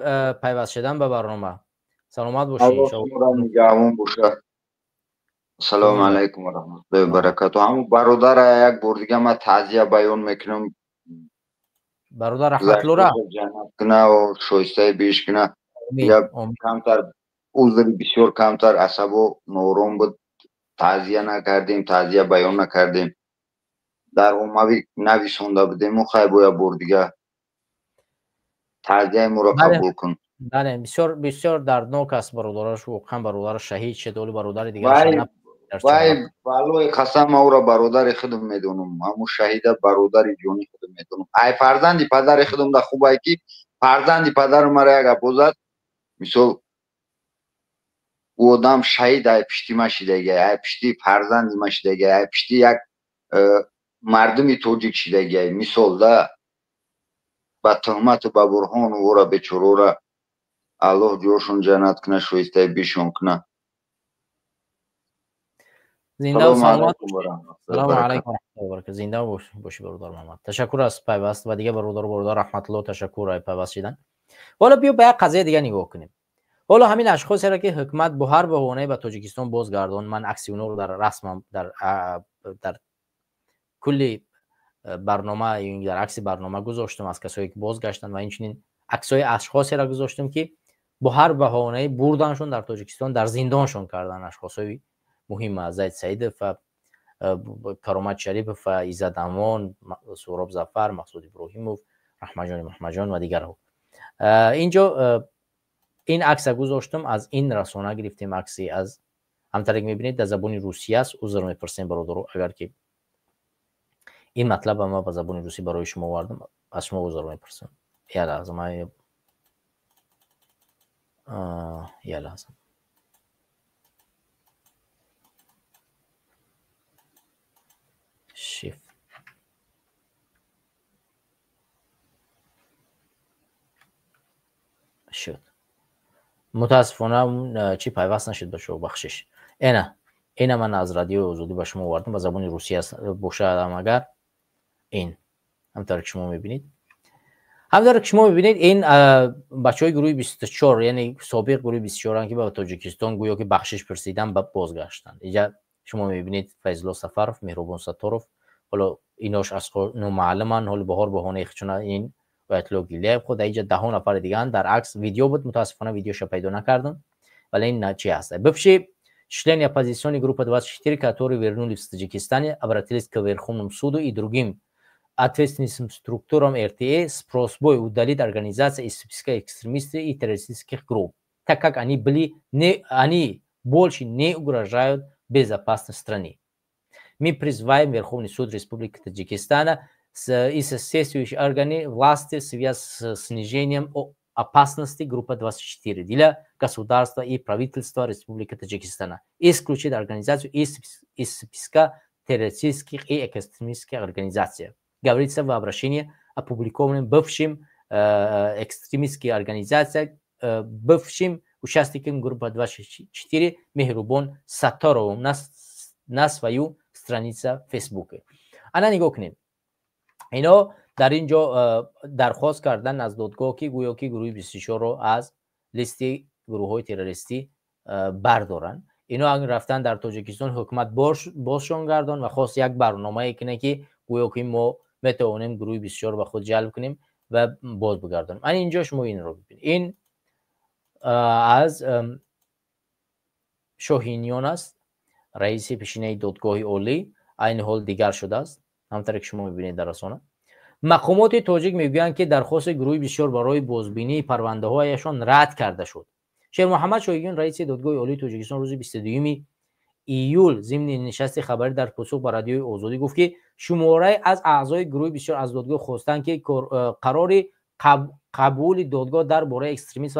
A: пайваст шудан ба барнома. Саломат бошед.
B: Аллоҳ шуморо нигаҳбон бошад. Ассалому алайкум ва раҳматуллоҳи ва баракатуҳ. Ҳамун бародара як бор дига ман таъзия баён мекунам.
A: Бародар Раҳматуллоҳ
B: ҷаннат куна ва шоистаи беҳишт куна. Камтар узри бисёр камтар асабо ноором буд, таъзия накардем, таъзия баён накардем, дар оммавӣ нависонда будему. Хай, бо як бор дига таъзияи моро қабул кун.
A: Бале, бисёр бисёр дарднок аст. Бародараш воқеан бародараш шаҳид шуд, оли бародари дигар.
B: Вай, валлоҳи қасам, ман ӯро бародари худам медонам. Ҳамун шаҳида бародари ҷони худам медонам. Ай фарзанди падари худам да хубай, ки фарзанди падару мара як гапо зад. Мисол, ӯ одам шаҳид ай пишти ма шидагиай, ай пишти фарзанди ма шидагиай, ай пишти як мардуми тоҷик шидагиай. Мисол да, ба туҳмату ба бурҳону ӯра бечорора Аллоҳ ҷошон ҷаннат куна, шоистаи бишон куна.
A: Зинда ва саломат. Салому алайкум ва раҳматуллоҳи ва баракатуҳ. Зинда бошӣ, бародар Муҳаммад. Ташаккур аз пайваст ва дигар бародар Раҳматуллоҳ, ташаккур ай пайваст шидан. Ҳоло биё ба як қазияи дига нигоҳ кунем. Ҳоло ҳамин ашхосеро, ки ҳукумат бо ҳар баҳонае ба Тоҷикистон бозгардон, ман акси онҳоро дар расмам, дар кулли барнома, дар акси барнома гузоштам аз касое ки бозгаштанд ва инчунин аксҳои ашхосеро гузоштам, ки бо ҳар баҳонае бурданшон дар Тоҷикистон, дар зиндоншон кардан. Ашхосҳои муҳим: Зайд Саидов ва Каромат Шарипов ва Иззат Амон, Суҳроб Зафар, Мақсуд Иброҳимов, Раҳмаҷони Маҳмаҷон ва дигарҳо. Инҷо ин акса гузоштам, аз ин расона гирифтем акси. Аз ҳамтаре ки мебинед, дар забони русия аст. Узр мепурсем, бародаро, агар ки ин матлаба ман ба забони русӣ барои шумо овардам, аз шумо узр мепурсам. Як лаҳза, ман як лаҳза. Shift шуд. Мутаассифона, чӣ пайваст нашуд ба шумо, бахшиш. Эна, ина ман аз Радиои Озодӣ ба шумо овардам, ба забони русия бошадам агар. Ин ҳамтавре ки шумо мебинед, ин бачаҳои гурӯҳи 24, яъне собиқ гурӯҳи 24-анд, ки ба Тоҷикистон гӯё ки бахшиш пурсидан бозгаштанд. Инҷа шумо мебинед: Файзулло Сафаров, Меҳрубон Сатторов, ҳоло инош аз номаълуманд, ҳоли баҳор баҳонаи чуна ин Оятулло Гилияев. Худ дар инҷа даҳо нафари дигаанд. Дар акс видео буд, мутаассифона, видеоша пайдо накардам, вале ин чи ҳаст? Бывшие члены оппозиционной группы 24, которые вернулись в Таджикистане, обратились к Верховному суду и другим ответственным структурам РТЭ с просьбой удалить организацию из списка экстремистов и террористических групп, так как они больше не угрожают безопасности страны. Мы призываем Верховный суд Республики Таджикистана и соответствующие органы власти в связи с снижением опасности группы 24 для государства и правительства Республики Таджикистана исключить организацию из списка террористических и экстремистских организаций. Говорится в обращении, опубликованном бывшим экстремистской организацией, бывшим участником группы 24 Мехрубон Сатторовым на свою страницу в Фейсбуке. Ана нигоҳ кунед, ино дар ин ҷо дархост кардан аз додгоҳ, ки гӯё ки гурӯҳи 24-ро аз листи гурӯҳҳои террористӣ бардоранд. Ино рафтан дар Тоҷикистон, ҳукумат бозшон гардон ва хост як барномае кунад, ки гӯё ки мо метавонем гурӯҳи 24 ба худ ҷалб кунем ва боз бигардонем. Ана инҷо шумо инро бибинед. Ин аз Шоҳиниён аст, раиси пешинаи Додгоҳи Олӣ, айни ҳол дигар шудааст. Ҳамтаре ки шумо мебинед дар расона, мақомоти тоҷик мегӯянд, ки дархости гурӯҳи 24 барои бозбинии парвандаҳояшон рад карда шуд. Шермуҳаммад Шоҳигиён, раиси Додгоҳи Олии Тоҷикистон, рӯзи 22 июл зимни нишасти хабарӣ дар посух ба Радиои Озодӣ гуфт, ки шуморае аз аъзои гурӯҳи 24 аз додгоҳ хостанд, ки қарори қабули додгоҳ дар бораи экстремист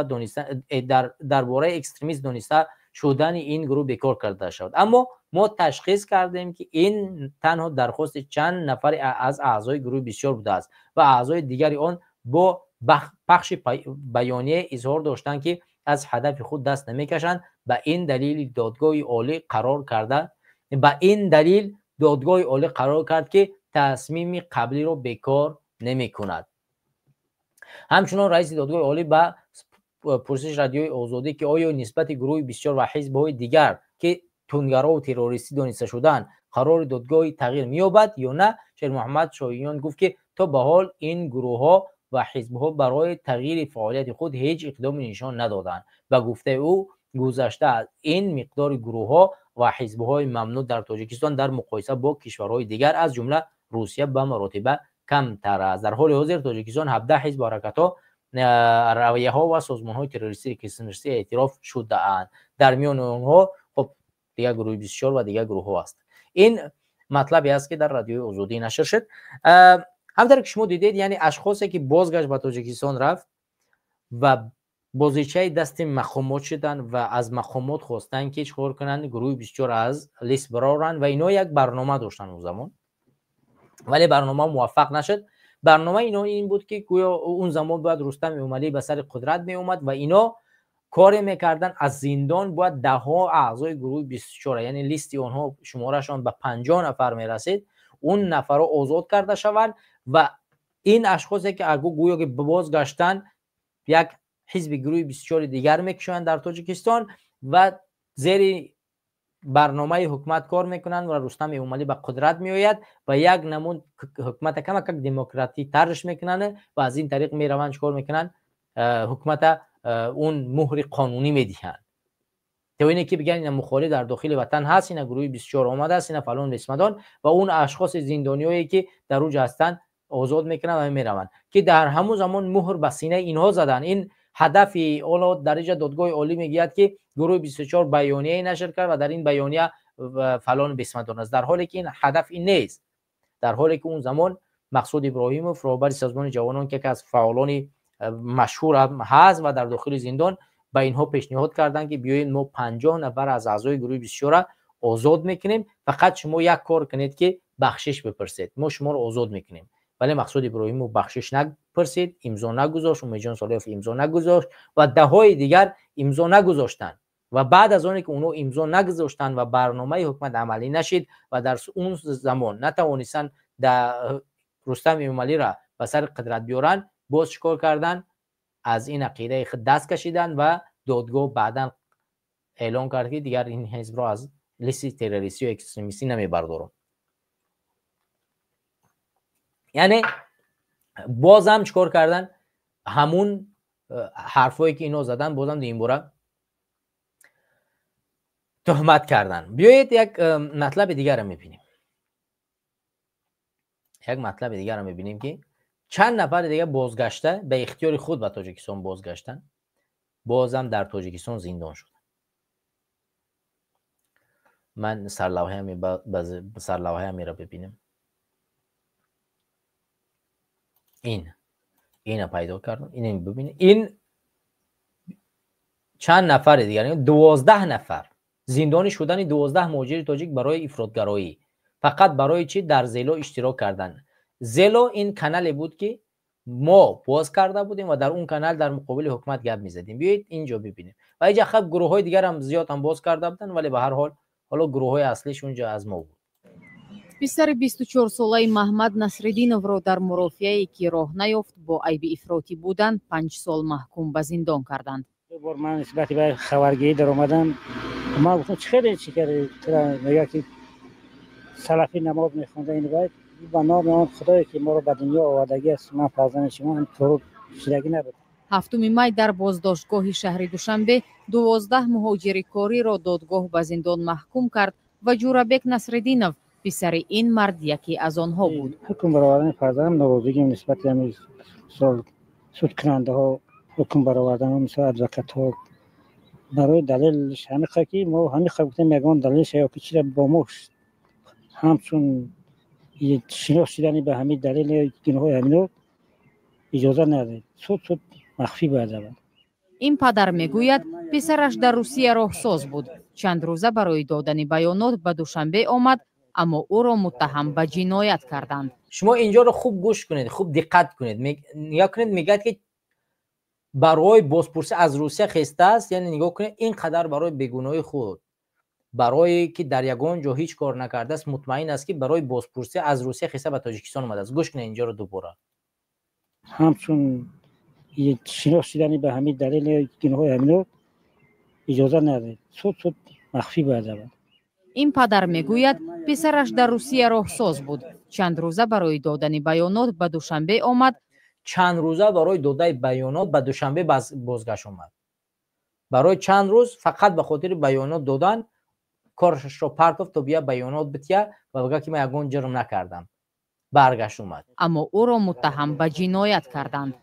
A: дар бораи экстремист дониста шудани ин гурӯҳ бекор карда шавад. Аммо мо ташхис кардем, ки ин танҳо дархости чанд нафаре аз аъзои гурӯҳи 24 будааст ва аъзои дигари он бо пахши баёния изҳор доштанд, ки аз ҳадафи худ даст намекашанд. Ба ин далел додгоҳи олӣ қарор карда ба ин далел додгоҳи олӣ қарор кард, ки тасмими қаблиро бекор намекунад. Ҳамчунон раиси додгоҳи олӣ ба пурсиши Радиои Озодӣ, ки оё нисбати гурӯҳи 24 ва ҳизбҳои дигар, ки тундгарову террористӣ дониста шудаанд, қарори додгоҳӣ тағйир меёбад ё на, Шермуҳаммад Шоҳиён гуфт, ки то ба ҳол ин гурӯҳҳо ва ҳизбҳо барои тағйири фаъолияти худ ҳеҷ иқдоме нишон надоданд. Ба гуфтаи ӯ, гузашта аз ин миқдори гурӯҳҳо ва ҳизбҳои мамнӯъ дар Тоҷикистон дар муқоиса бо кишварҳои дигар, аз ҷумла Русия, ба маротиба камтар аст. Дар ҳоли ҳозир Тоҷикистон 17 ҳизбу ҳаракатҳо, равияҳо ва созмонҳои террористии экстремистӣ эътироф шудаанд. Дар миёни онҳо хоб дигар гурӯҳи 24 ва дигар гурӯҳҳо аст. Ин матлабе аст, ки дар Радиои Озодӣ нашр шуд. Ҳамтаре ки шумо дидед, яъне ашхосе ки бозгашт ба Тоҷикистон рафт ва бозичаи дасти мақомот шуданд ва аз мақомот хостанд, ки чикор кунанд, гурӯҳи 24 аз лист бароранд, ва ино як барнома доштанд он замон, вале барнома муваффақ нашуд. Барномаи ино ин буд, ки гӯё он замон бояд Рустам Эмомалӣ ба сари қудрат меомад ва ино коре мекарданд, аз зиндон бояд даҳҳо аъзои гурӯҳи 24, яъне листи онҳо шуморашон ба 50 нафар мерасид, он нафарҳо озод карда шаванд ва ин ашхосе ки гӯё ки бозгаштанд, як ҳизби гурӯҳи 24 дигар мекушоянд дар Тоҷикистон ва зери барномаи ҳукумат кор мекунанд ва Рустам Эмомалӣ ба қудрат меояд ва як намуд ҳукумата камакак демократӣ тарш мекунанд ва аз ин тариқ мераванд, чикор мекунанд, ҳукумата он муҳри қонунӣ медиҳанд, то ине ки бигӯянд ина мухолиф дар дохили ватан ҳаст, ина гурӯҳи 24 омадааст, ина фалон бисмадон, ва он ашхоси зиндониҳое ки дар уҷа ҳастанд озод мекунанд ва мераванд, ки дар ҳамон замон муҳр ба синаи инҳо заданд. Ин ҳадафи ҳоло дар инҷа додгоҳи олӣ мегӯяд, ки гурӯҳи 24 баёнияе нашр кард ва дар ин баёния фалон бисмадон аст, дар ҳоле ки ин ҳадаф ин нест. Дар ҳоле ки он замон Мақсуд Иброҳимов, роҳбари созмони ҷавонон, ки яке аз фаъолони машҳур ҳаст ва дар дохили зиндон, ба инҳо пешниҳод карданд, ки биёед мо 50 нафар аз аъзои гурӯҳи 24 озод мекунем, фақат шумо як кор кунед, ки бахшиш бипурсед, мо шуморо озод мекунем. Вале Мақсуд Иброҳимов бахшиш напурсид, имзо нагузошт, Умедҷон Солиҳов имзо нагузошт ва даҳҳои дигар имзо нагузоштанд. Ва баъд аз оне ки онҳо имзо нагузоштанд ва барномаи ҳукумат амалӣ нашид ва дар он замон натавонистанд Рустам Эмомалиро ба сари қудрат биёранд, боз чӣ кор карданд? Аз ин ақидаи худ даст кашиданд ва додгоҳ баъдан эълон кард, ки дигар ин ҳизбро аз листи террористию экстремистӣ намебардорам. Яъне бозам чӣ кор кардан? Ҳамун ҳарфое ки ино задан, бозам ин бора туҳмат кардан. Биёед як матлаби дигарро мебинем. Як матлаби дигарро мебинем, ки чанд нафари дигар бозгашта ба ихтиёри худ ба Тоҷикистон бозгаштанд, бозам дар Тоҷикистон зиндон шуданд. Ман сарлавҳаамеро бибинем. Ина пайдо кардам, ин бибинед. Ин чанд нафари дигар, 12 нафар, зиндонӣ шудани 12 муҳоҷири тоҷик барои ифротгароӣ. Фақат барои чӣ? Дар Зело иштирок кардан. Зело ин канале буд, ки мо боз карда будем ва дар он канал дар муқобили ҳукумат гап мезадем. Биёед инҷо бибинем. Ва инҷа хаб гурӯҳҳои дигарам зиёд ҳам боз карда буданд, вале ба ҳар ҳол ҳоло гурӯҳҳои аслиш унҷа аз мо буд.
D: Писари 24-солаи Маҳмад Насриддиновро дар мурофиае, ки роҳ наёфт, бо айби ифротӣ будан 5 сол маҳкум ба зиндон карданд.
E: Бор ман нисбати ба хабаргирӣ даромадам, ман гуфтам, чӣ хеле чӣ карди? Мегӯяд, ки салафӣ намоз мехонда, ин бояд ба номи он худое ки моро ба дунё овардагӣ аст, ман фарзанди шумо тору шидагӣ набуд.
D: 7 май дар боздоштгоҳи шаҳри Душанбе 12 муҳоҷири кориро додгоҳ ба зиндон маҳкум кард ва Ҷӯрабек Насриддинов, писари ин мард, яке аз онҳо буд.
E: Ҳукм баровардани фарзандам норозигим нисбати ҳамин сол судкунандаҳо, ҳукм баровардан, мисол адвокатҳо, барои далелш ҳамиқа ки мо ҳамиқа гуфтем, ягон далелш ё ки чиро бо мо ҳамчун шинос шидани ба ҳамин далел гуноҳои ҳамино иҷоза надодем. Суд махфӣ бояд равад.
D: Ин падар мегӯяд, писараш дар Русия роҳсоз буд. Чанд рӯза барои додани баёнот ба Душанбе омад, аммо ӯро муттаҳам ба ҷиноят карданд.
A: Шумо инҷоро хуб гӯш кунед, хуб диққат кунед. Нигоҳ кунед, мегӯяд, ки барои бозпурсӣ аз Русия хестааст. Яъне нигоҳ кунед, ин қадар барои бегуноҳии худ, барое ки дар ягон ҷо ҳеҷ кор накардааст, мутмаин аст, ки барои бозпурсӣ аз Русия хеста ба Тоҷикистон омадааст. Гӯш кунед инҷоро дубора.
E: Ҳамчун шинос шудани ба ҳамин далел гуноҳои ҳамино иҷоза надед. Суд махфӣ бояд равад.
D: Ин падар мегӯяд, писараш дар Русия роҳсоз буд. Чанд рӯза барои додани баёнот ба Душанбе омад.
A: Чанд рӯза барои додаи баёнот ба Душанбе бозгашт омад. Барои чанд рӯз фақат ба хотири баёнот додан корашро партофт, то бия баёнот бития ва бигӯяд, ки ман ягон ҷурм накардам. Баргашт омад.
D: Аммо ӯро муттаҳам ба ҷиноят карданд.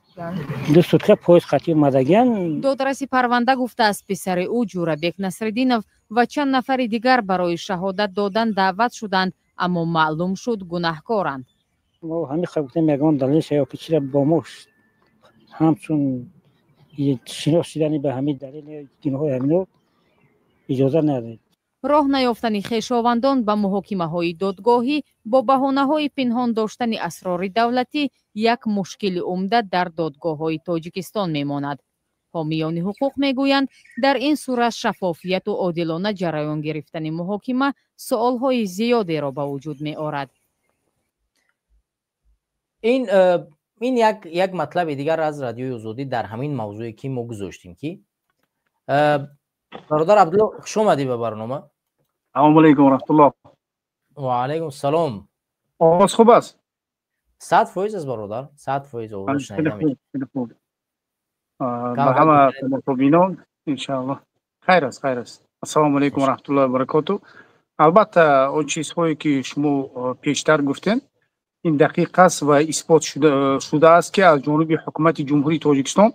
E: 2 сутка поезд қатӣ омадагиян.
D: Додраси парванда гуфтааст, писари ӯ Ҷӯрабек Насриддинов ва чанд нафари дигар барои шаҳодат додан даъват шуданд, аммо маълум шуд, гунаҳкоранд.
E: Мо ҳамин гуфтем, ягон далелша ё ки чира бо мо ҳамчун шинос шудани ба ҳамин далел гуноҳои ҳамино иҷоза надед.
D: Роҳ наёфтани хешовандон ба муҳокимаҳои додгоҳӣ бо баҳонаҳои пинҳон доштани асрори давлатӣ як мушкили умда дар додгоҳҳои Тоҷикистон мемонад. Ҳомиёни ҳуқуқ мегӯянд, дар ин сурат шаффофияту одилона ҷараён гирифтани муҳокима суолҳои зиёдеро ба вуҷуд меорад.
A: Ин як матлаби дигар аз Радиои Озодӣ дар ҳамин мавзӯе, ки мо гузоштем, ки бародар Абдулло, хуш омадӣ ба барнома.
F: Салому алайкум раҳматуллоҳ.
A: Ва алайкум салом.
F: Овоз хуб аст?
A: 100% аст, бародар, 100% овоз шунида.
F: Ба ҳама тамошобинон, иншааллоҳ, хайр аст, хайр аст. Ассалому алайкум раҳматуллоҳи баракоту. Албатта, он чизҳое, ки шумо пештар гуфтем, ин дақиқ аст ва исбот шудааст, ки аз ҷониби ҳукумати Ҷумҳурии Тоҷикистон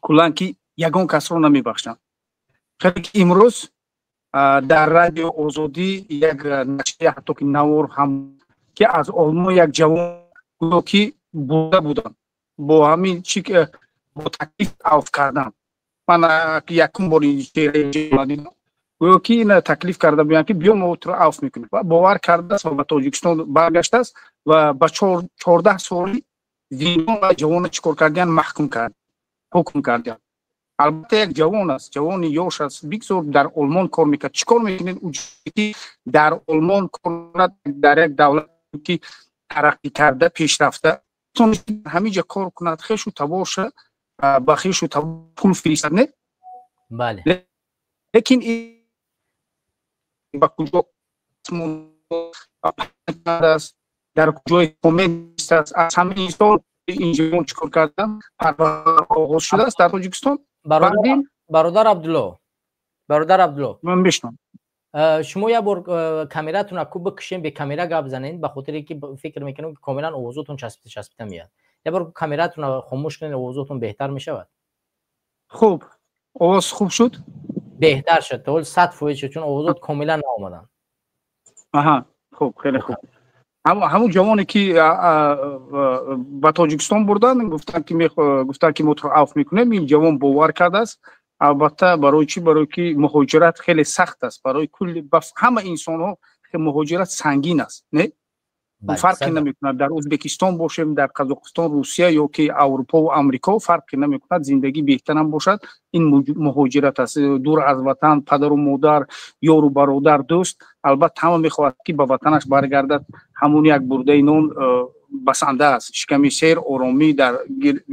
F: куллан ки ягон касро намебахшанд. Хеле ки имрӯз дар Радио Озодӣ як нашрия, ҳатто ки навор ҳам, ки аз Олмон як ҷавон гӯё ки бурда буданд, бо ҳамин чи, бо таклиф авф кардан. Ман якум бор дидам, гӯё ки ина таклиф карда буданд, ки биё, мо туро авф мекунем, ва бовар кардааст ва ба Тоҷикистон баргаштааст ва ба 14 соли зиндон ва ҷавона чӣ кор кардиян? Маҳкум кард, ҳукм кардиян. Албатта, як ҷавон аст, ҷавони ёш аст, бигзор дар Олмон кор мекард. Чӣ кор мекунед, ки дар Олмон кор кунад, дар як давлат, ки тараққӣ карда, пешрафта, ҳамин ҷа кор кунад, хешу таборша, ба хешу табор пул фиристад, не?
A: Бале.
F: Лекин ба куҷо аст, дар куҷои аст? Аз ҳамин инсон ин ҷавон чӣ кор кардан, оғоз шудааст дар Тоҷикистон.
A: Бародар Абдулло, бародар Абдулло.
F: Ман мешунам.
A: Шумо як бор камератонро ку бикушем, бе камера гап занед, ба хотире ки фикр мекунам, ки комилан овозотон часпита часпита меяд. Як бор камератонро хомӯш кунед, овозотон беҳтар мешавад.
F: Хуб, овоз хуб шуд?
A: Беҳтар шуд, то 100% шуд, чун овозот комилан наомаданд.
F: Аҳа, хуб, хеле хуб. Ҳамун ҷавоне, ки ба Тоҷикистон бурданд, гуфтанд, ки мо туро авф мекунем, ин ҷавон бовар кардааст. Албатта, барои чӣ? Барои ки муҳоҷират хеле сахт аст барои кулли, ба ҳама инсонҳо муҳоҷират сангин аст, не? Фарқе намекунад, дар Ӯзбекистон бошем, дар Қазоқистон, Русия ё ки Аврупову Амрико, фарқе намекунад. Зиндагӣ беҳтарам бошад, ин муҳоҷират аст, дур аз ватан, падару модар, ёру бародар, дӯст. Албатта, ҳама мехоҳад, ки ба ватанаш баргардад. Ҳамун як бурдаи нон басанда аст, шиками сер, оромӣ дар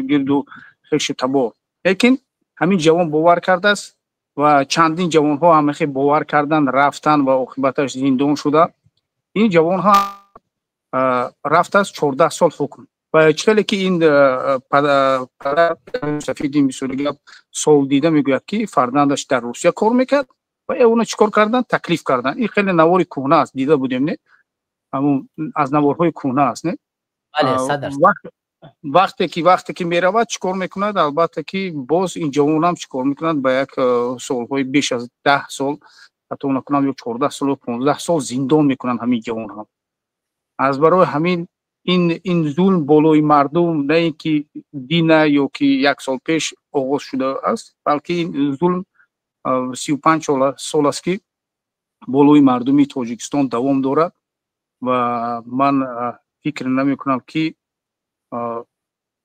F: гирду хешу табор. Лекин ҳамин ҷавон бовар кардааст ва чандин ҷавонҳо ҳамахе бовар карданд, рафтанд ва оқибаташ зиндон шуда. Ин ҷавонҳо рафтааст, 14 сол ҳукм. Ва чӣ хеле ки ин падар сафиди мисоли гап сол дида мегӯяд, ки фарзандаш дар Русия кор мекард ва ӯна чӣ кор карданд? Таклиф карданд. Ин хеле навори кӯҳна аст, дида будем, не? Ҳамун аз наворҳои кӯҳна аст, не? Вақте ки меравад, чӣ кор мекунад? Албатта, ки боз ин ҷавонам чӣ кор мекунад? Ба як солҳои беш аз 10 сол, ҳатто накунам, ё 14 сол ё 15 сол зиндон мекунанд ҳамин ҷавонам. Аз барои ҳамин Ин зулм болои мардум на ин ки дина ё ки як сол пеш оғоз шудааст, балки ин зулм 35 сол аст, ки болои мардуми Тоҷикистон давом дорад. Ва ман фикр намекунам, ки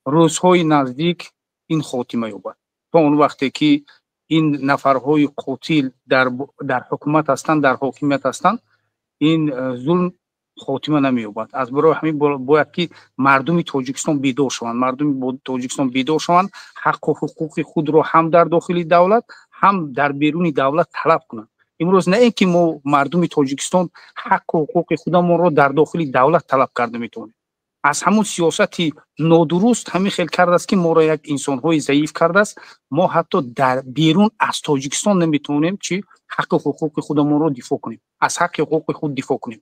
F: рӯзҳои наздик ин хотима ёбад. То он вақте ки ин нафарҳои қотил дар ҳукумат ҳастанд, дар ҳокимият ҳастанд, ин зулм хотима намеёбад. Аз барои ҳамин бояд ки мардуми Тоҷикистон бедор шаванд, мардуми Тоҷикистон бедор шаванд, ҳаққу ҳуқуқи худро ҳам дар дохили давлат, ҳам дар беруни давлат талаб кунанд. Имрӯз на ин ки мо, мардуми Тоҷикистон, ҳаққу ҳуқуқи худамонро дар дохили давлат талаб карда метавонем. Аз ҳамун сиёсати нодуруст ҳамин хел кардааст, ки моро як инсонҳои заиф кардааст. Мо ҳатто дар берун аз Тоҷикистон наметавонем чи ҳаққу ҳуқуқи худамонро дифоъ кунем, аз ҳаққи ҳуқуқи худ дифоъ кунем.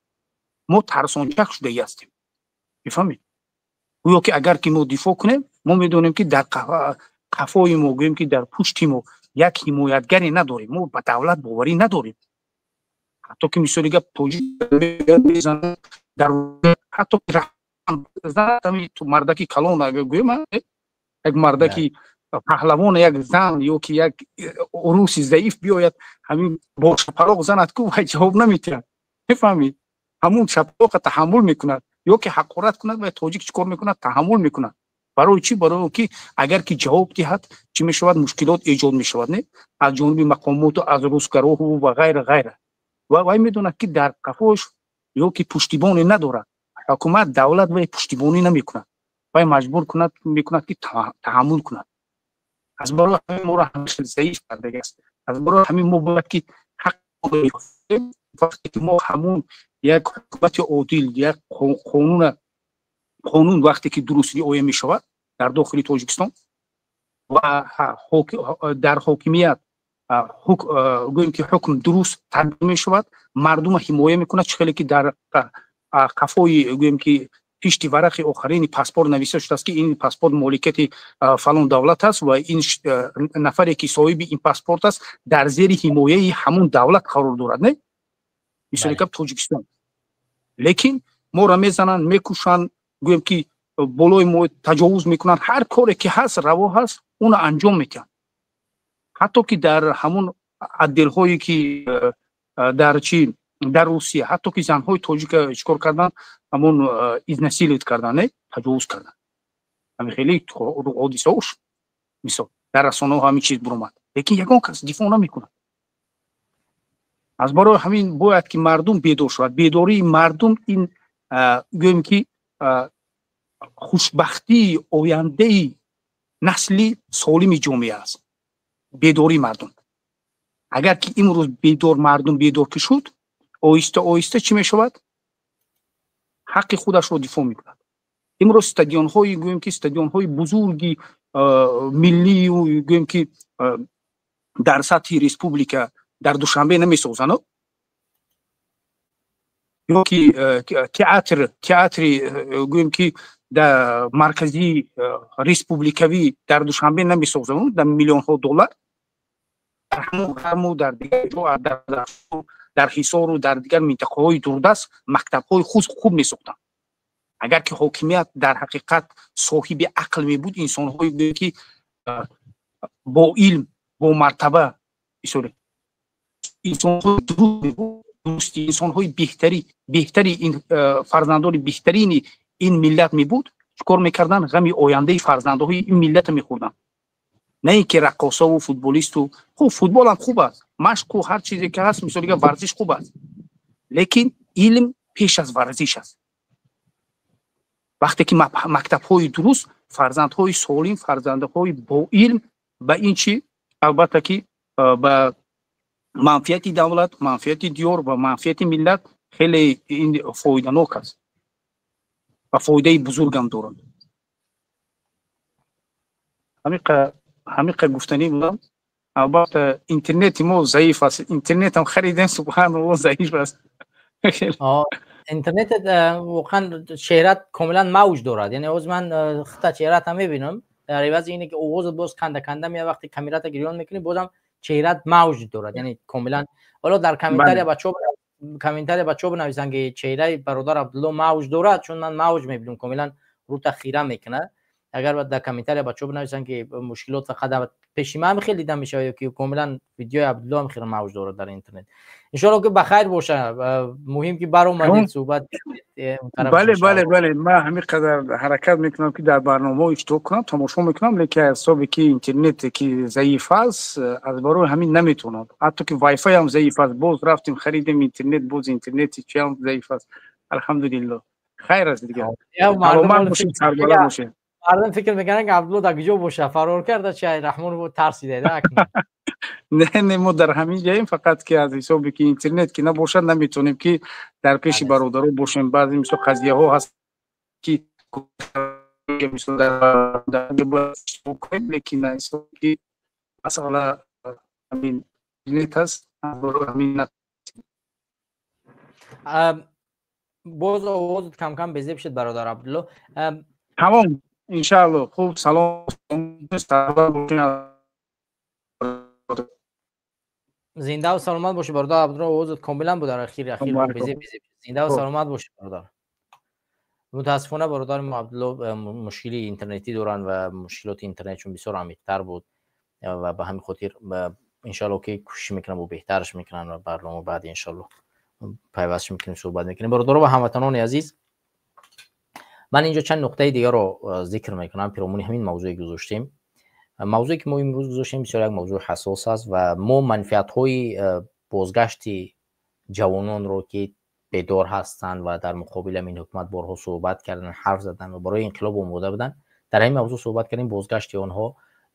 F: Мо тарсончак шудаги ҳастем, мефаҳмед? Гӯё ки агар ки мо дифоъ кунем, мо медонем, ки дар қафои мо, гӯем ки дар пушти мо як ҳимоятгаре надорем. Мо ба давлат боварӣ надорем. Ҳатто ки, мисоли гап, тоҷик дар ҳатто мардаки калон, гӯем, як мардаки паҳлавон, як зан ё ки як уруси заиф биёяд, ҳамин бо шапалоқ занад ку, вай ҷавоб наметиҳад, мефаҳмед? Ҳамун шапалоқа таҳаммул мекунад. Ё ки ҳақорат кунад, вай тоҷик чӣ кор мекунад? Таҳаммул мекунад. Барои чӣ? Барои он ки агар ки ҷавоб диҳад, чӣ мешавад? Мушкилот эҷод мешавад, не, аз ҷониби мақомоту аз русгароҳу ва ғайра, ғайра. Ва вай медонад, ки дар қафош ё ки пуштибоне надорад. Ҳукумат, давлат вай пуштибонӣ намекунад, вай маҷбур мекунад, ки таҳаммул кунад. Аз барои ҳамин моро ҳамеша заиф кардагиаст. Аз барои ҳамин мо бояд ки ҳақ, вақте ки мо ҳамун як ҳукумати одил, як қонун вақте ки дуруст риоя мешавад дар дохили Тоҷикистон ва дар ҳокимият, гӯем ки ҳукм дуруст татбиқ мешавад, мардума ҳимоя мекунад, чӣ хеле ки дар қафои, гӯем ки пишти варақи охарини паспорт нависта шудааст, ки ин паспорт моликияти фалон давлат аст ва ин нафаре ки соҳиби ин паспорт аст, дар зери ҳимояи ҳамун давлат қарор дорад, не, мисоли гап, Тоҷикистон. Лекин моро мезананд, мекушанд, гӯем ки болои мо таҷовуз мекунанд, ҳар коре ки ҳаст, раво ҳаст, уно анҷом медиҳанд. Ҳатто ки дар ҳамун отделҳое ки дар чи, дар Русия, ҳатто ки занҳои тоҷика чӣ кор карданд? Ҳамун изнасиловать кардан, не, таҷовуз кардан. Ҳамин хеле ҳодисаҳо шуд, мисол, дар расонаҳо ҳамин чиз буромад, лекин ягон кас дифоъ намекунад. Аз барои ҳамин бояд ки мардум бедор шавад. Бедории мардум ин, гӯем ки, хушбахтии ояндаи насли солими ҷомеа аст. Бедории мардум, агар ки имрӯз бедор мардум бедор ки шуд, оҳиста оҳиста чӣ мешавад? Ҳаққи худашро дифоъ мекунад. Имрӯз стадионҳои, гӯем ки, стадионҳои бузурги миллию, гӯем ки, дар сатҳи республика дар Душанбе намесозанд, ё ки театри, гӯем ки, дар марказии республикавӣ дар Душанбе намесозанд дар миллионҳо доллар. Дар ҳамон ғарму дар дигар ҷо, дар Ҳисору дар дигар минтақаҳои дурдаст мактабҳои хуб месохтанд. Агар ки ҳокимият дар ҳақиқат соҳиби ақл мебуд, инсонҳое, гӯем ки, бо илм, бо мартаба, инсонҳои дурусти, инсонҳои беҳтари ин, фарзандони беҳтарини ин миллат мебуд, чӣ кор мекарданд? Ғами ояндаи фарзандҳои ин миллата мехӯрданд, на ин ки раққосаву футболисту. Хуб, футболам хуб аст, машқу ҳар чизе ки ҳаст, мисоли гап, варзиш хуб аст, лекин илм пеш аз варзиш аст. Вақте ки мактабҳои дуруст, фарзандҳои солим, фарзандҳои боилм, ба ин чи, албатта ки, ба манфиати давлат, манфиати диёр ва манфиати миллат хеле ин фоиданок аст ва фоидаи бузургам дорад. Ҳамиқа гуфтанӣ будам. Албатта, интернети мо заиф аст, интернетам харидем, субҳаналло, заиф аст.
A: Интернет воқеан чеҳрат комилан мавҷ дорад, яъне ҳозир ман хита чеҳратам мебинам. Дар ивази ине ки овозат боз канда канда меяд, вақте камерата гирён мекунӣ, бозам чеҳрат мавҷ дорад, яъне комилан. Ҳоло дар комментария бачаҳо Комментария бачаҳо бинависанд, ки чеҳраи бародар Абдулло мавҷ дорад, чун ман мавҷ мебинам, комилан рута хира мекунад. Агар дар комментария бачаҳо бинависанд, ки мушкилот фақат пеши ман хеле дида мешавад ё ки комилан видеои Абдулло ҳам хеле мавҷ дорад дар интернет. Иншоалло, ки ба хайр боша. Муҳим, ки баромадед, суҳбат.
F: Бале, ман ҳамин қадар ҳаракат мекунам, ки дар барномаҳо иштирок кунам, тамошо мекунам, лекин аз ҳисобе ки интернет ки заиф аст, аз барои ҳамин наметавонам. Ҳатто ки вайфай ҳам заиф аст. Боз рафтем, харидем интернет, боз интернети чи ҳам заиф аст. Алҳамдулилло, хайр аст дигар. Саломат бошед, сарбаланд бошед.
A: Мардум фикр мекунанд, ки Абдулло дар куҷо боша, фарор карда, чи Раҳмонов тарсида.
F: Не, мо дар ҳамин ҷаем, фақат ки аз ҳисобе ки интернет ки набошад, наметавонем ки дар пеши бародаро бошем. Баъзе мисол қазияҳо ҳаст, ки мисол дар лекин ҳисоб ки масъала ҳамин интернет аст, ҳамин.
A: Боз овозат камкам безеб шуд, бародар Абдулло.
F: Тамом, иншаалло. Хуб, салом.
A: Зиндаву саломат бошӣ, бародар Абдулло. Овозат комилан буд, дар ахир безеб. Зиндаву саломат бошӣ, бародар. Мутаассифона, бародари мо Абдулло мушкили интернетӣ доранд ва мушкилоти интернетшон бисёр амиқтар буд ва ба ҳамин хотир, иншоалло, ки кӯшиш мекунам, бо беҳтараш мекунам ва барнома баъд, иншоалло, пайвастш мекунем, суҳбат мекунем. Бародаро ва ҳамватанони азиз, ман инҷо чанд нуқтаи дигарро зикр мекунам пиромуни ҳамин мавзӯе гузоштем. Мавзӯе ки мо имрӯз гузоштем, бисёр як мавзӯи ҳассос аст ва мо манфиатҳои бозгашти ҷавононро, ки бедор ҳастанд ва дар муқобили ҳамин ҳукумат борҳо суҳбат карданд, ҳарф заданд ва барои инқилоб омода буданд, дар ҳамин мавзӯъ суҳбат кардем. Бозгашти онҳо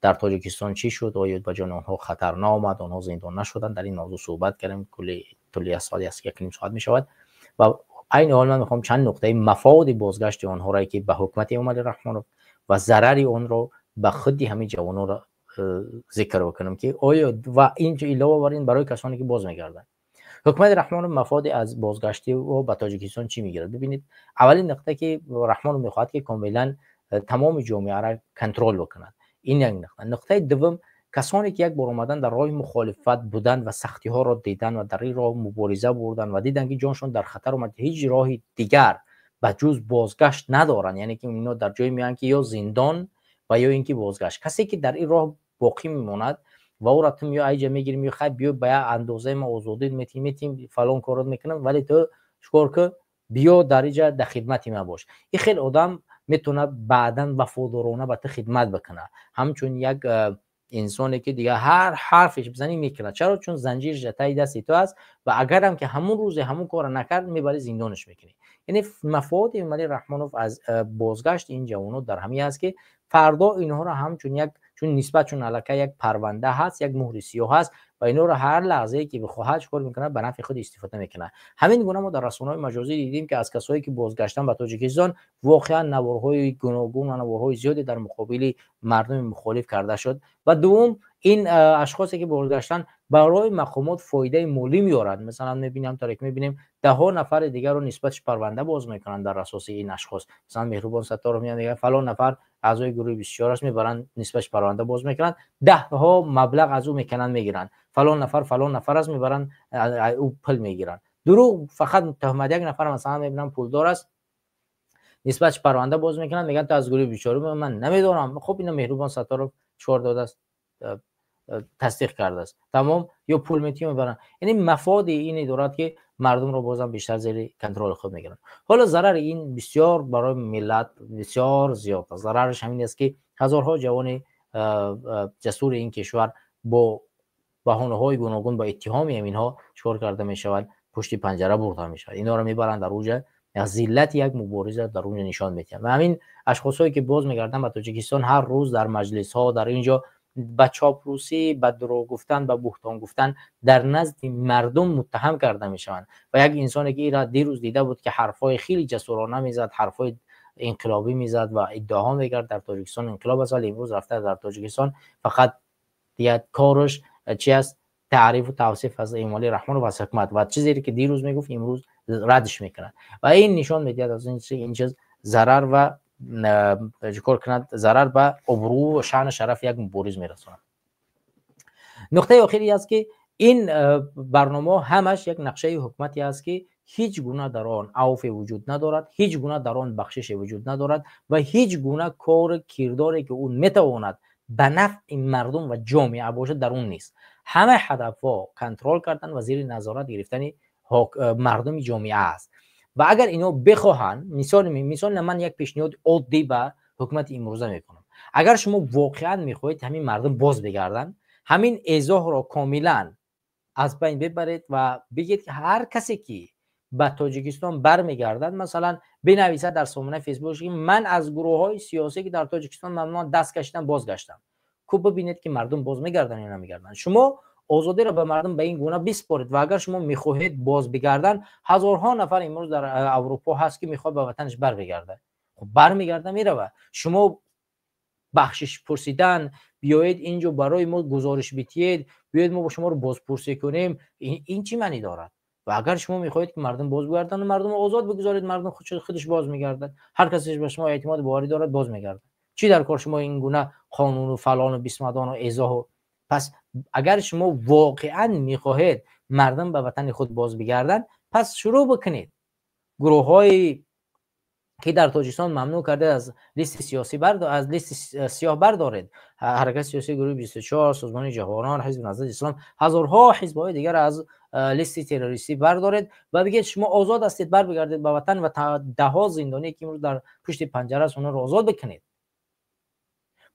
A: дар Тоҷикистон чӣ шуд? Оё ба ҷони онҳо хатар наомад? Онҳо зиндон нашуданд? Дар ин мавзӯъ суҳбат кардем, кулли тӯли як соат, 1.5 соат мешавад. Ва айни ҳол ман мехоҳам чанд нуқтаи мафоди бозгашти онҳоро, ки ба ҳукумати Эмомалӣ Раҳмонов ва зарари онро ба худи ҳамин ҷавононро зикр бикунам, ки оё ва ин илова бар ин, барои касоне ки боз мегарданд, ҳукумати Раҳмонов мафоди аз бозгашти ӯ ба Тоҷикистон чӣ мегирад? Бибинед, аввалин нуқта, ки Раҳмонов мехоҳад, ки комилан тамоми ҷомеаро контрол бикунад. Ин як нуқта. Нуқтаи дуввум, касоне ки як бор омадан, дар роҳи мухолифат буданд ва сахтиҳоро дидан ва дар ин роҳ мубориза бурданд ва диданд, ки ҷоншон дар хатар омад, ҳеҷ роҳи дигар ба ҷуз бозгашт надоранд. Яъне ки ино дар ҷое меоянд, ки ё зиндон ва ё ин ки бозгашт. Касе ки дар ин роҳ боқӣ мемонад ва ӯро ту меё айҷа мегирим, ё хай, биё, ба як андозаи ма озодӣ метим, фалон корот мекунам, вале ту чикор ки, биё, дар иҷа дар хидмати ма бош. Ин хел одам метавонад баъдан вафодорона ба ту хидмат бикунад, ҳамчун як инсоне ки дигар ҳар ҳарфеш бизанӣ, мекунад. Чаро? Чун занҷир таи дасти ту аст ва агарам ки ҳамун рӯзе ҳамун корро накард, мебарӣ, зиндонаш мекунӣ. Яъне мафоди Эмомалӣ Раҳмонов аз бозгашти ин ҷавонот дар ҳамин аст, ки фардо инҳоро ҳамчун як, чун нисбат, чун аллакай як парванда ҳаст, як муҳри сиёҳ ҳаст ва инҳоро ҳар лаҳзае ки бихоҳад, чикор мекунад? Ба нафъи худ истифода мекунад. Ҳамин гуна мо дар расонаҳои маҷозӣ дидем, ки аз касое ки бозгаштан ба Тоҷикистон, воқеан наворҳои гуногун ва наворҳои зиёде дар муқобили мардуми мухолиф карда шуд. Ва дуввум, ин ашхосе ки бозгаштан, барои мақомот фоидаи молӣ меорад. Масалан, мебинем, таре ки мебинем, даҳҳо нафари дигарро нисбатш парванда боз мекунанд дар асоси ин ашхос. Масалан, Меҳрубон Сатторов меяд, мегӯяд, фалон нафар аъзои гурӯҳи 24 аст, мебаранд, нисбатш парванда боз мекунанд, даҳҳо маблағ аз ӯ мекунанд, мегиранд. Фалон нафар, фалон нафар аст, мебаранд, ӯ пул мегиранд. Дурӯғ, фақат туҳмат. Як нафар, масалан, мебинам, пулдор аст, нисбатш парванда боз мекунанд, мегӯянд, ту аз гурӯҳи 24. Ман намедонам. Хуб, ина Меҳрубон Сатторов чикор додааст? Тасдиқ кардааст, тамом. Ё пул метиҳ, мебаранд. Яъне мафоди ине дорад, ки мардумро бозам бештар зери контроли худ мегиранд. Ҳоло зарари ин бисёр барои миллат бисёр зиёд аст. Зарараш ҳамин аст, ки ҳазорҳо ҷавони ҷасури ин кишвар бо баҳонаҳои гуногун, ба иттиҳоми ҳаминҳо чикор карда мешавад? Пушти панҷара бурда мешавад. Инҳоро мебаранд, дар уҷа зиллати як мубориза дар унҷа нишон медиҳанд. Ва ҳамин ашхосҳое ки боз мегарданд ба Тоҷикистон, ҳар рӯз дар маҷлисҳо, дар ин ҷо ба чоплусӣ, ба дурӯғ гуфтан, ба буҳтон гуфтан дар назди мардум муттаҳам карда мешаванд. Ва як инсоне ки ира дирӯз дида буд, ки ҳарфҳои хеле ҷасурона мезад, ҳарфҳои инқилобӣ мезад ва иддаоҳо мекард, дар Тоҷикистон инқилоб аст, вале имрӯз рафта дар Тоҷикистон фақат дигар кораш чи аст? Таърифу тавсиф аз Эмомалӣ Раҳмонов, аз ҳукумат. Ва чизере ки дирӯз мегуфт, имрӯз радш мекунад. Ва ин нишон медиҳад аз ин чиз зарар ва чикор кунад, зарар ба обрӯ ва шаъну шарафи як мубориз мерасонад. Нуқтаи охири аст, ки Ин барномаҳо ҳамаш як нақшаи ҳукумате аст, ки ҳеҷ гуна дар он авфе вуҷуд надорад, ҳеҷ гуна дар он бахшише вуҷуд надорад ва ҳеҷ гуна кору кирдоре, ки ӯ метавонад ба нафъи мардум ва ҷомеа бошад, дар он нест. Ҳама ҳадафҳо контрол кардан ва зери назорат гирифтани мардуми ҷомеа аст. Ва агар ино бихоҳанд, мисол ман як пешниҳоди оддӣ ба ҳукумати имрӯза мекунам. Агар шумо воқеан мехоҳед ҳамин мардум боз бигарданд, ҳамин эзоҳро комилан аз байн бибаред ва бигед, ки ҳар касе ки ба Тоҷикистон бармегардад, масалан, бинависад дар сомонаи Фейсбук, ки ман аз гурӯҳҳои сиёсӣ, ки дар Тоҷикистон мамнӯъанд, даст кашидам, бозгаштам. Ку бибинед, ки мардум боз мегарданд ё намегарданд. Шумо озодиро ба мардум ба ин гуна биспоред ва агар шумо мехоҳед боз бигарданд, ҳазорҳо нафар имрӯз дар Аврупо ҳаст, ки мехоҳад ба ватанаш барбигардад. Хуб, бармегарда, меравад. Шумо бахшиш пурсидан, биёед инҷо барои мо гузориш битиед, биёед мо бо шуморо бозпурсӣ кунем, ин чӣ маънӣ дорад? Ва агар шумо мехоҳед, ки мардум боз бигарданд, мардумро озод бигузоред, мардум худаш боз мегардад. Ҳар касе ба шумо эътимоду боварӣ дорад, боз мегардад. Чӣ дар кор шумо ин гуна қонуну фалону бисмадону эзоҳу? Пас агар шумо воқеан мехоҳед мардум ба ватани худ боз бигарданд, пас шурӯъ бикунед гурӯҳҳое ки дар Тоҷикистон мамнӯъ карда, аз листи сиёсӣ, аз листи сиёҳ бардоред. Ҳаракати сиёсии гурӯҳи 24, Созмони ҷавонон, Ҳизби Наҳзати Ислом, ҳазорҳо ҳизбҳои дигар аз листи террористӣ бардоред ва бигед, шумо озод ҳастед, барбигардед ба ватан ва даҳҳо зиндоние, ки имрӯз дар пушти панҷара аст, онҳоро озод бикунед.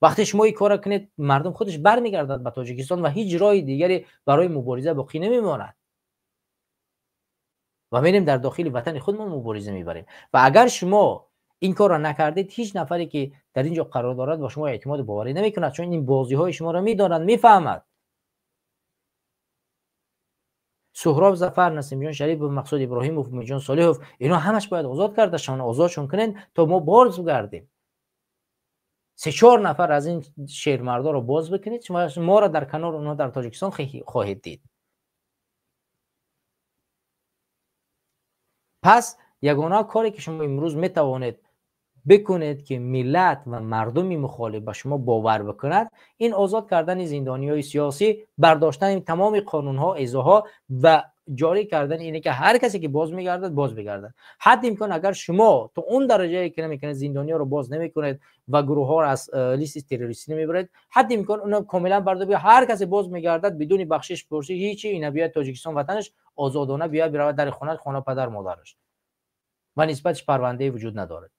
A: Вақте шумо ин корро кунед, мардум худаш бармегардад ба Тоҷикистон ва ҳеҷ роҳи дигаре барои мубориза боқӣ намемонад ва мерем дар дохили ватани худмон мубориза мебарем. Ва агар шумо ин корро накардед, ҳеҷ нафаре, ки дар ин ҷо қарор дорад, ба шумо эътимоду боварӣ намекунад, чун ин бозиҳои шуморо медонад, мефаҳмад. Суҳроб Зафар, Насимҷон Шарипов, Мақсуд Иброҳимов, Умедҷон Солиҳов, ино ҳамаш бояд озод карда шаванд, озодшон кунед, то мо боз гардем. Се-чор нафар аз ин шермардоро боз бикунед, шумо моро дар канори онҳо дар Тоҷикистон хоҳед дид. Пас ягона коре, ки шумо имрӯз метавонед бикунед, ки миллат ва мардуми мухолиф ба шумо бовар бикунад, ин озод кардани зиндониҳои сиёсӣ, бардоштани тамоми қонунҳо, эзоҳо ва ҷорӣ кардани ине, ки ҳар касе ки боз мегардад, боз бигардад. Ҳадди имкон, агар шумо то он дараҷае ки намекунед, зиндониҳоро боз намекунед ва гурӯҳҳоро аз листи террористӣ намебаред, ҳадди имкон оно комилан бардор, ҳар касе боз мегардад, бидуни бахшиш пурсӣ ҳечи, ина биёяд Тоҷикистон, ватанаш, озодона биёяд, биравад дари хона падар модараш ва нисбаташ парвандае вуҷуд надорад.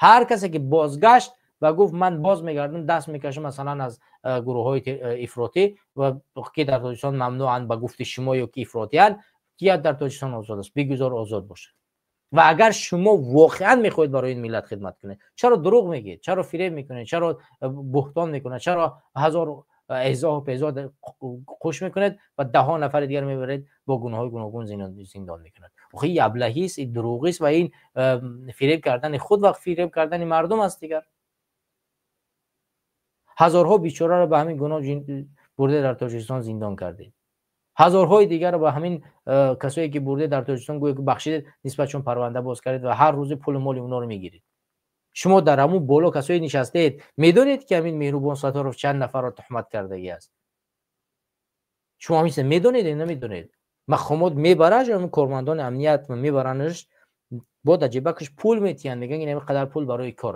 A: Ҳар касе ки бозгашт ва гуфт, ман боз мегардам, даст мекашам, масалан, аз гурӯҳҳои ифротӣ ва ки дар Тоҷикистон мамнӯъанд ба гуфти шумо ё ки ифротиянд, кият дар Тоҷикистон озод аст, бигузор озод бошад. Ва агар шумо воқеан мехоҳед барои ин миллат хидмат кунед, чаро дурӯғ мегӯед, чаро фиреб мекунед, чаро буҳтон мекунед, чаро ҳазор эзоҳу пезоҳ қуш мекунед ва даҳҳо нафари дигар мебаред, бо гуноҳҳои гуногун зиндон мекунад? Охи ин аблаҳист, ин дурӯғист ва ин фиреб кардани худ ва фиреб кардани мардум аст. Дигар ҳазорҳо бечораро ба ҳамин гуноҳ бурда дар Тоҷикистон зиндон кардед, ҳазорҳои дигарро ба ҳамин касое ки бурда дар Тоҷикистон гӯё ки бахшидед, нисбатшон парванда боз кардед ва ҳар рӯзи пулу моли онҳоро мегиред. Шумо дар ҳамун боло касое нишастаед, медонед, ки ҳамин Меҳрубон Сатторов чанд нафарро туҳмат кардагӣ аст. Шумо ҳамин чиза медонед ё намедонед? Мақомот мебараш, ҳамин кормандони амният мебаранаш, бо дар ҷебакаш пул метиҳанд, мегӯянд, ин қадар пул барои кор.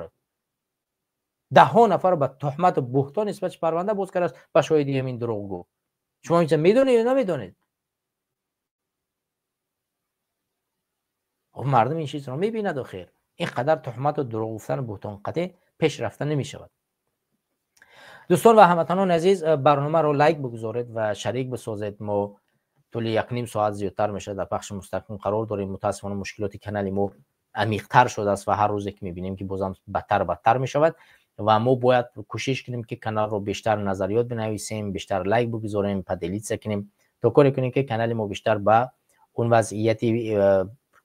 A: Даҳҳо нафар ба туҳмату буҳтон нисбаташ парванда боз кардааст ба шоҳиди ҳамин дурӯғгӯ. Шумо ҳамин чиза медонед ё намедонед? Мардум ин чизро мебинад. Охир ин қадар туҳмату дурӯғ гуфтану буҳтонқатӣ пеш рафта намешавад. Дӯстон ва ҳамватанони азиз, барномаро лайк бигузоред ва шарик бисозед. Мо тӯли якним соат зиёдтар мешавад дар пахши мустақим қарор дорем. Мутаассифона, мушкилоти канали мо амиқтар шудааст ва ҳар рӯзе ки мебинем, ки бозам бадтар бадтар мешавад ва мо бояд кӯшиш кунем, ки каналро бештар назариёт бинависем, бештар лайк бигузорем, поделиться кунем, то коре кунем, ки канали мо бештар ба он вазъияти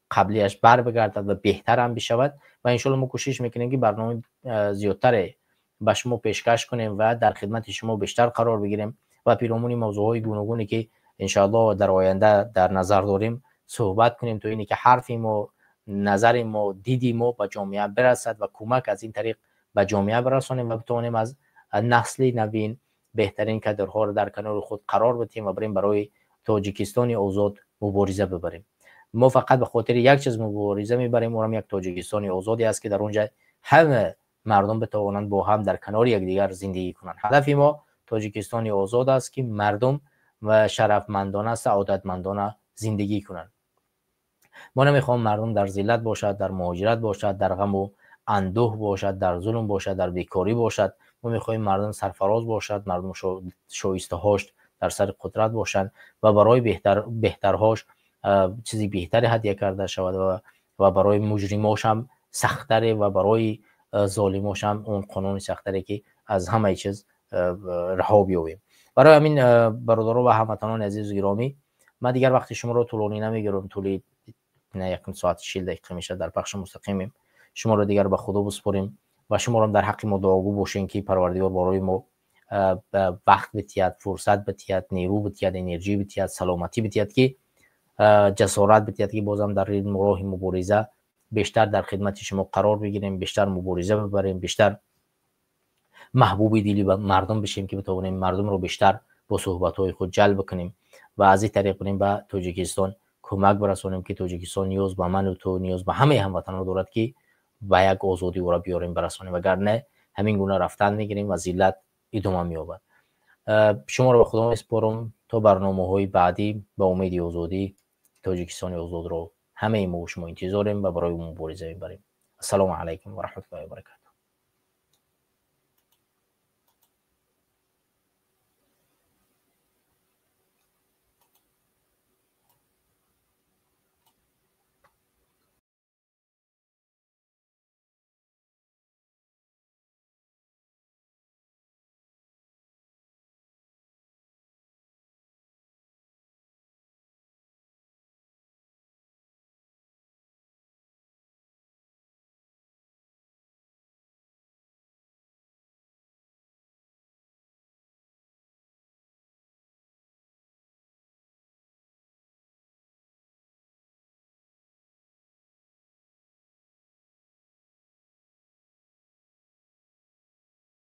A: қаблияш барбигардад ва беҳтарам бишавад. Ва иншоалло мо кӯшиш мекунем, ки барномаи зиёдтаре ба шумо пешкаш кунем ва дар хидмати шумо бештар қарор бигирем ва пиромуни мавзӯъҳои гуногуне, ки иншоалло дар оянда дар назар дорем, суҳбат кунем, то ине ки ҳарфи мо, назари мо, диди мо ба ҷомеа бирасад ва кӯмак аз ин тариқ ба ҷомеа бирасонем ва битавонем аз насли навин беҳтарин кадрҳоро дар канори худ қарор бидиҳем ва барем барои Тоҷикистони озод мубориза бибарем. Мо фақат ба хотири як чиз мубориза мебарем, онам як Тоҷикистони озоде аст, ки дар он ҷа ҳама мардум битавонанд бо ҳам дар канори якдигар зиндагӣ кунанд. Ҳадафи мо Тоҷикистони озод аст, ки мардум ва шарафмандона, саодатмандона зиндагӣ кунанд. Мо намехоҳем мардум дар зиллат бошад, дар муҳоҷират бошад, дар ғаму андӯҳ бошад, дар зулм бошад, дар бекорӣ бошад. Мо мехоҳем мардум сарфароз бошад, мардум шоистаҳош дар сари қудрат бошанд ва барои беҳтарҳош чизи беҳтаре ҳадя карда шавад ва барои муҷримош ҳам сахттаре ва барои золимош ҳам он қонуни сахттаре, ки аз ҳамаи чиз раҳо биёбем. Барои ҳамин, бародаро ва ҳамватанони азизу гиромӣ, ман дигар вақти шуморо тӯлонӣ намегирам. Тӯли 1 соат 40 дақиқа мешавад дар пахши мустақимем. Шуморо дигар ба Худо биспорем ва шуморо дар ҳаққи мо дуогӯ бошем, ки Парвардигор барои мо вақт битиҳад, фурсат битиҳад, нерӯ битиҳад, энерҷӣ битиҳад, саломатӣ битиҳад, ки ҷасорат битиҳад, ки бозам дар роҳи мубориза бештар дар хидмати шумо қарор бигирем, бештар мубориза бибарем, бештар маҳбуби дили мардум бишем, ки битавонем мардумро бештар бо суҳбатҳои худ ҷалб бикунем ва аз ин тариқ бирем ба Тоҷикистон кӯмак бирасонем, ки Тоҷикистон ниёз ба ману ту, ниёз ба ҳамаи ҳамватанҳо дорад, ки ба як озодӣ ӯро биёрем, барасонем. Вагарна ҳамин гуна рафтан мегирем ва зиллат идома меёбад. Шуморо ба Худо месупорам то барномаҳои баъдӣ. Ба умеди озодӣ. Тоҷикистони озодро ҳамаи мо шумо интизорем ва барои мубориза мебарем. Ассалому алайкум ва раҳматуллоҳи ва баракату.